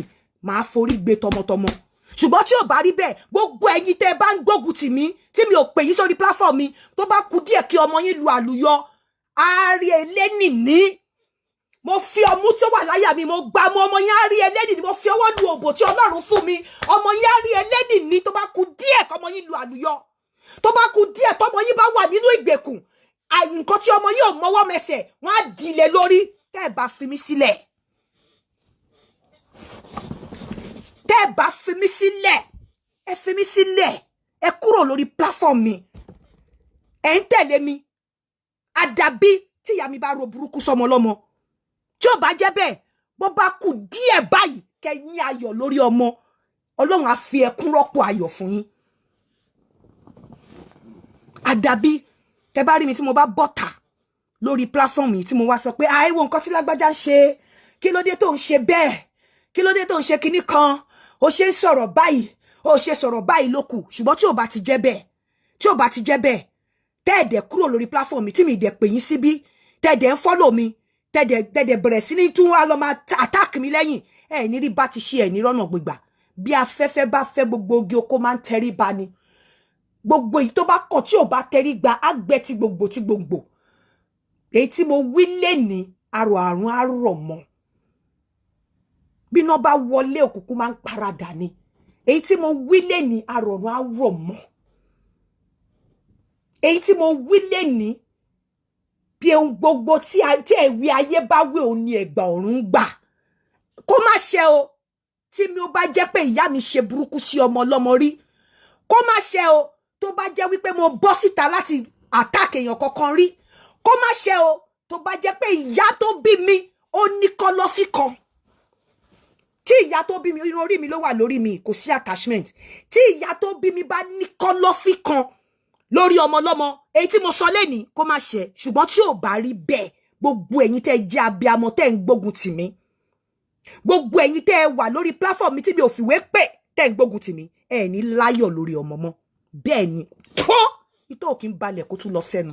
màá forí gbé tọmọtọmọ. Ṣùgbọ́n tí ò bá rí bẹ́ẹ̀, gbogbo ẹ̀yin tẹ́ ẹ bá ń gbógun tì mí tí mi ò pè yín sórí platform mi, tó bá kù díẹ̀ kí ọmọ yín lu àlùyọ, àárí elénìní, mo fi ọmú tó wà láyà mi, mo gbá mọ́, ọmọ yín á rí elénìní. Mo fi ọwọ́ lu òbò tí Ọlọ́run fún mi, ọmọ yín á rí elénìní. Tó bá kù díẹ̀ kọ́mọ yín lu àlùyọ, tó bá kù díẹ̀ tọmọ yín bá wà nínú ìgbèkùn, nǹkan tí ọmọ yín ò mọwọ́ mẹsẹ̀, wọ́n á dìlẹ̀ lórí. Tẹ́ ẹ bá fi mí sílẹ̀, tẹ́ ẹ bá fi mí sílẹ̀, ẹ fi mí sílẹ̀, ẹ kúrò lórí platform mi. Ẹ ń tẹ̀lé mi, àdàbí tí ìyá mi bá ro burúkú sọmọ lọ́mọ. Tí ò bá jẹ́ bẹ́ẹ̀, bó bá kù díẹ̀ báyìí kẹ́ ní ayọ̀ lórí ọmọ, Ọlọ́run á fi ẹkún rọ́pò ayọ̀ fún yín. Àdàbí tẹ́ bá rí mi tí mo bá bọ́ta lórí platform yìí tí mo wá sọ pé àìwò nǹkan tí lágbájá ń ṣe, kí ló dé tó ń ṣe bẹ́ẹ̀, kí ló dé tó ń ṣe kinní kan, ó ṣe ń sọ̀rọ̀ báyìí, ó ṣe sọ̀rọ̀ báyìí ló kù. Ṣùgbọ́n tí ò bá ti jẹ́ bẹ́ẹ̀, tí ò bá ti jẹ́ bẹ́ẹ̀, tẹ́ ẹ̀ dẹ̀ kúrò lórí platform mi tí mi dẹ̀ pè yín síbí, tẹ́ ẹ̀ dẹ̀ ń follow mi, tẹ́ ẹ̀ dẹ̀ bẹ̀rẹ̀ sí ní tún wá lọ máa attack mi lẹ́yìn, ẹ̀ ní rí bá ti ṣe, ẹ̀ ní rọ́nà gbígbà. Bí afẹ́fẹ́ bá fẹ́, gbogbo ogi oko máa ń tẹrí ba ni. Gbogbo èyí tó bá kọ̀ tí ò bá tẹrí gba, á gbẹ ti gbòǹgbò ti gbòǹgbò. Èyí tí mo wí lénìí, arò àrùn á rọ̀ mọ́. Bí iná bá wọlé, òkùnkùn máa ń paradà ni. Èyí tí mo wí lénìí, arò àrùn á rọ̀ mọ́. Èyí tí mo wí lénìí, bí ohun gbogbo tí ẹ̀wí ayé bá wí, òun ni ẹ̀gbà ọ̀run ń gbà. Kó má ṣe o, tí mi ò bá jẹ́ pé ìyá mi ṣe burúkú sí ọmọ ọlọ́mọ rí. Kó má ṣe o, tó bá jẹ́ wípé mo bọ́ síta láti attack èèyàn kankan rí. Kó má ṣe o, tó bá jẹ́ pé ìyá tó bí mi ó ní kọ̀lọ̀fín kan. Tí ìyá tó bí mi, irun orí mi ló wà lórí mi, kò sí attachment. Tí ìyá tó bí mi bá ní kọ̀lọ̀fín kan lórí ọmọ ọlọ́mọ, èyí tí mo sọ lẹ́nìí, kó má ṣe. Ṣùgbọ́n tí ò bá rí bẹ́ẹ̀, gbogbo ẹ̀yin tẹ́ jẹ́ abiamọ tẹ́ ń gbógun tì mí, gbogbo ẹ̀yin tẹ́ ẹ wà lórí platform mi tí mi ò fìwé pè, tẹ́ ń gbógun tì mí, ẹ ní láyọ̀ lórí ọmọ mọ́. Bẹ́ẹ̀ ni, kọ́ itọ́ òkín balẹ̀ kó tún lọ sẹ́nu.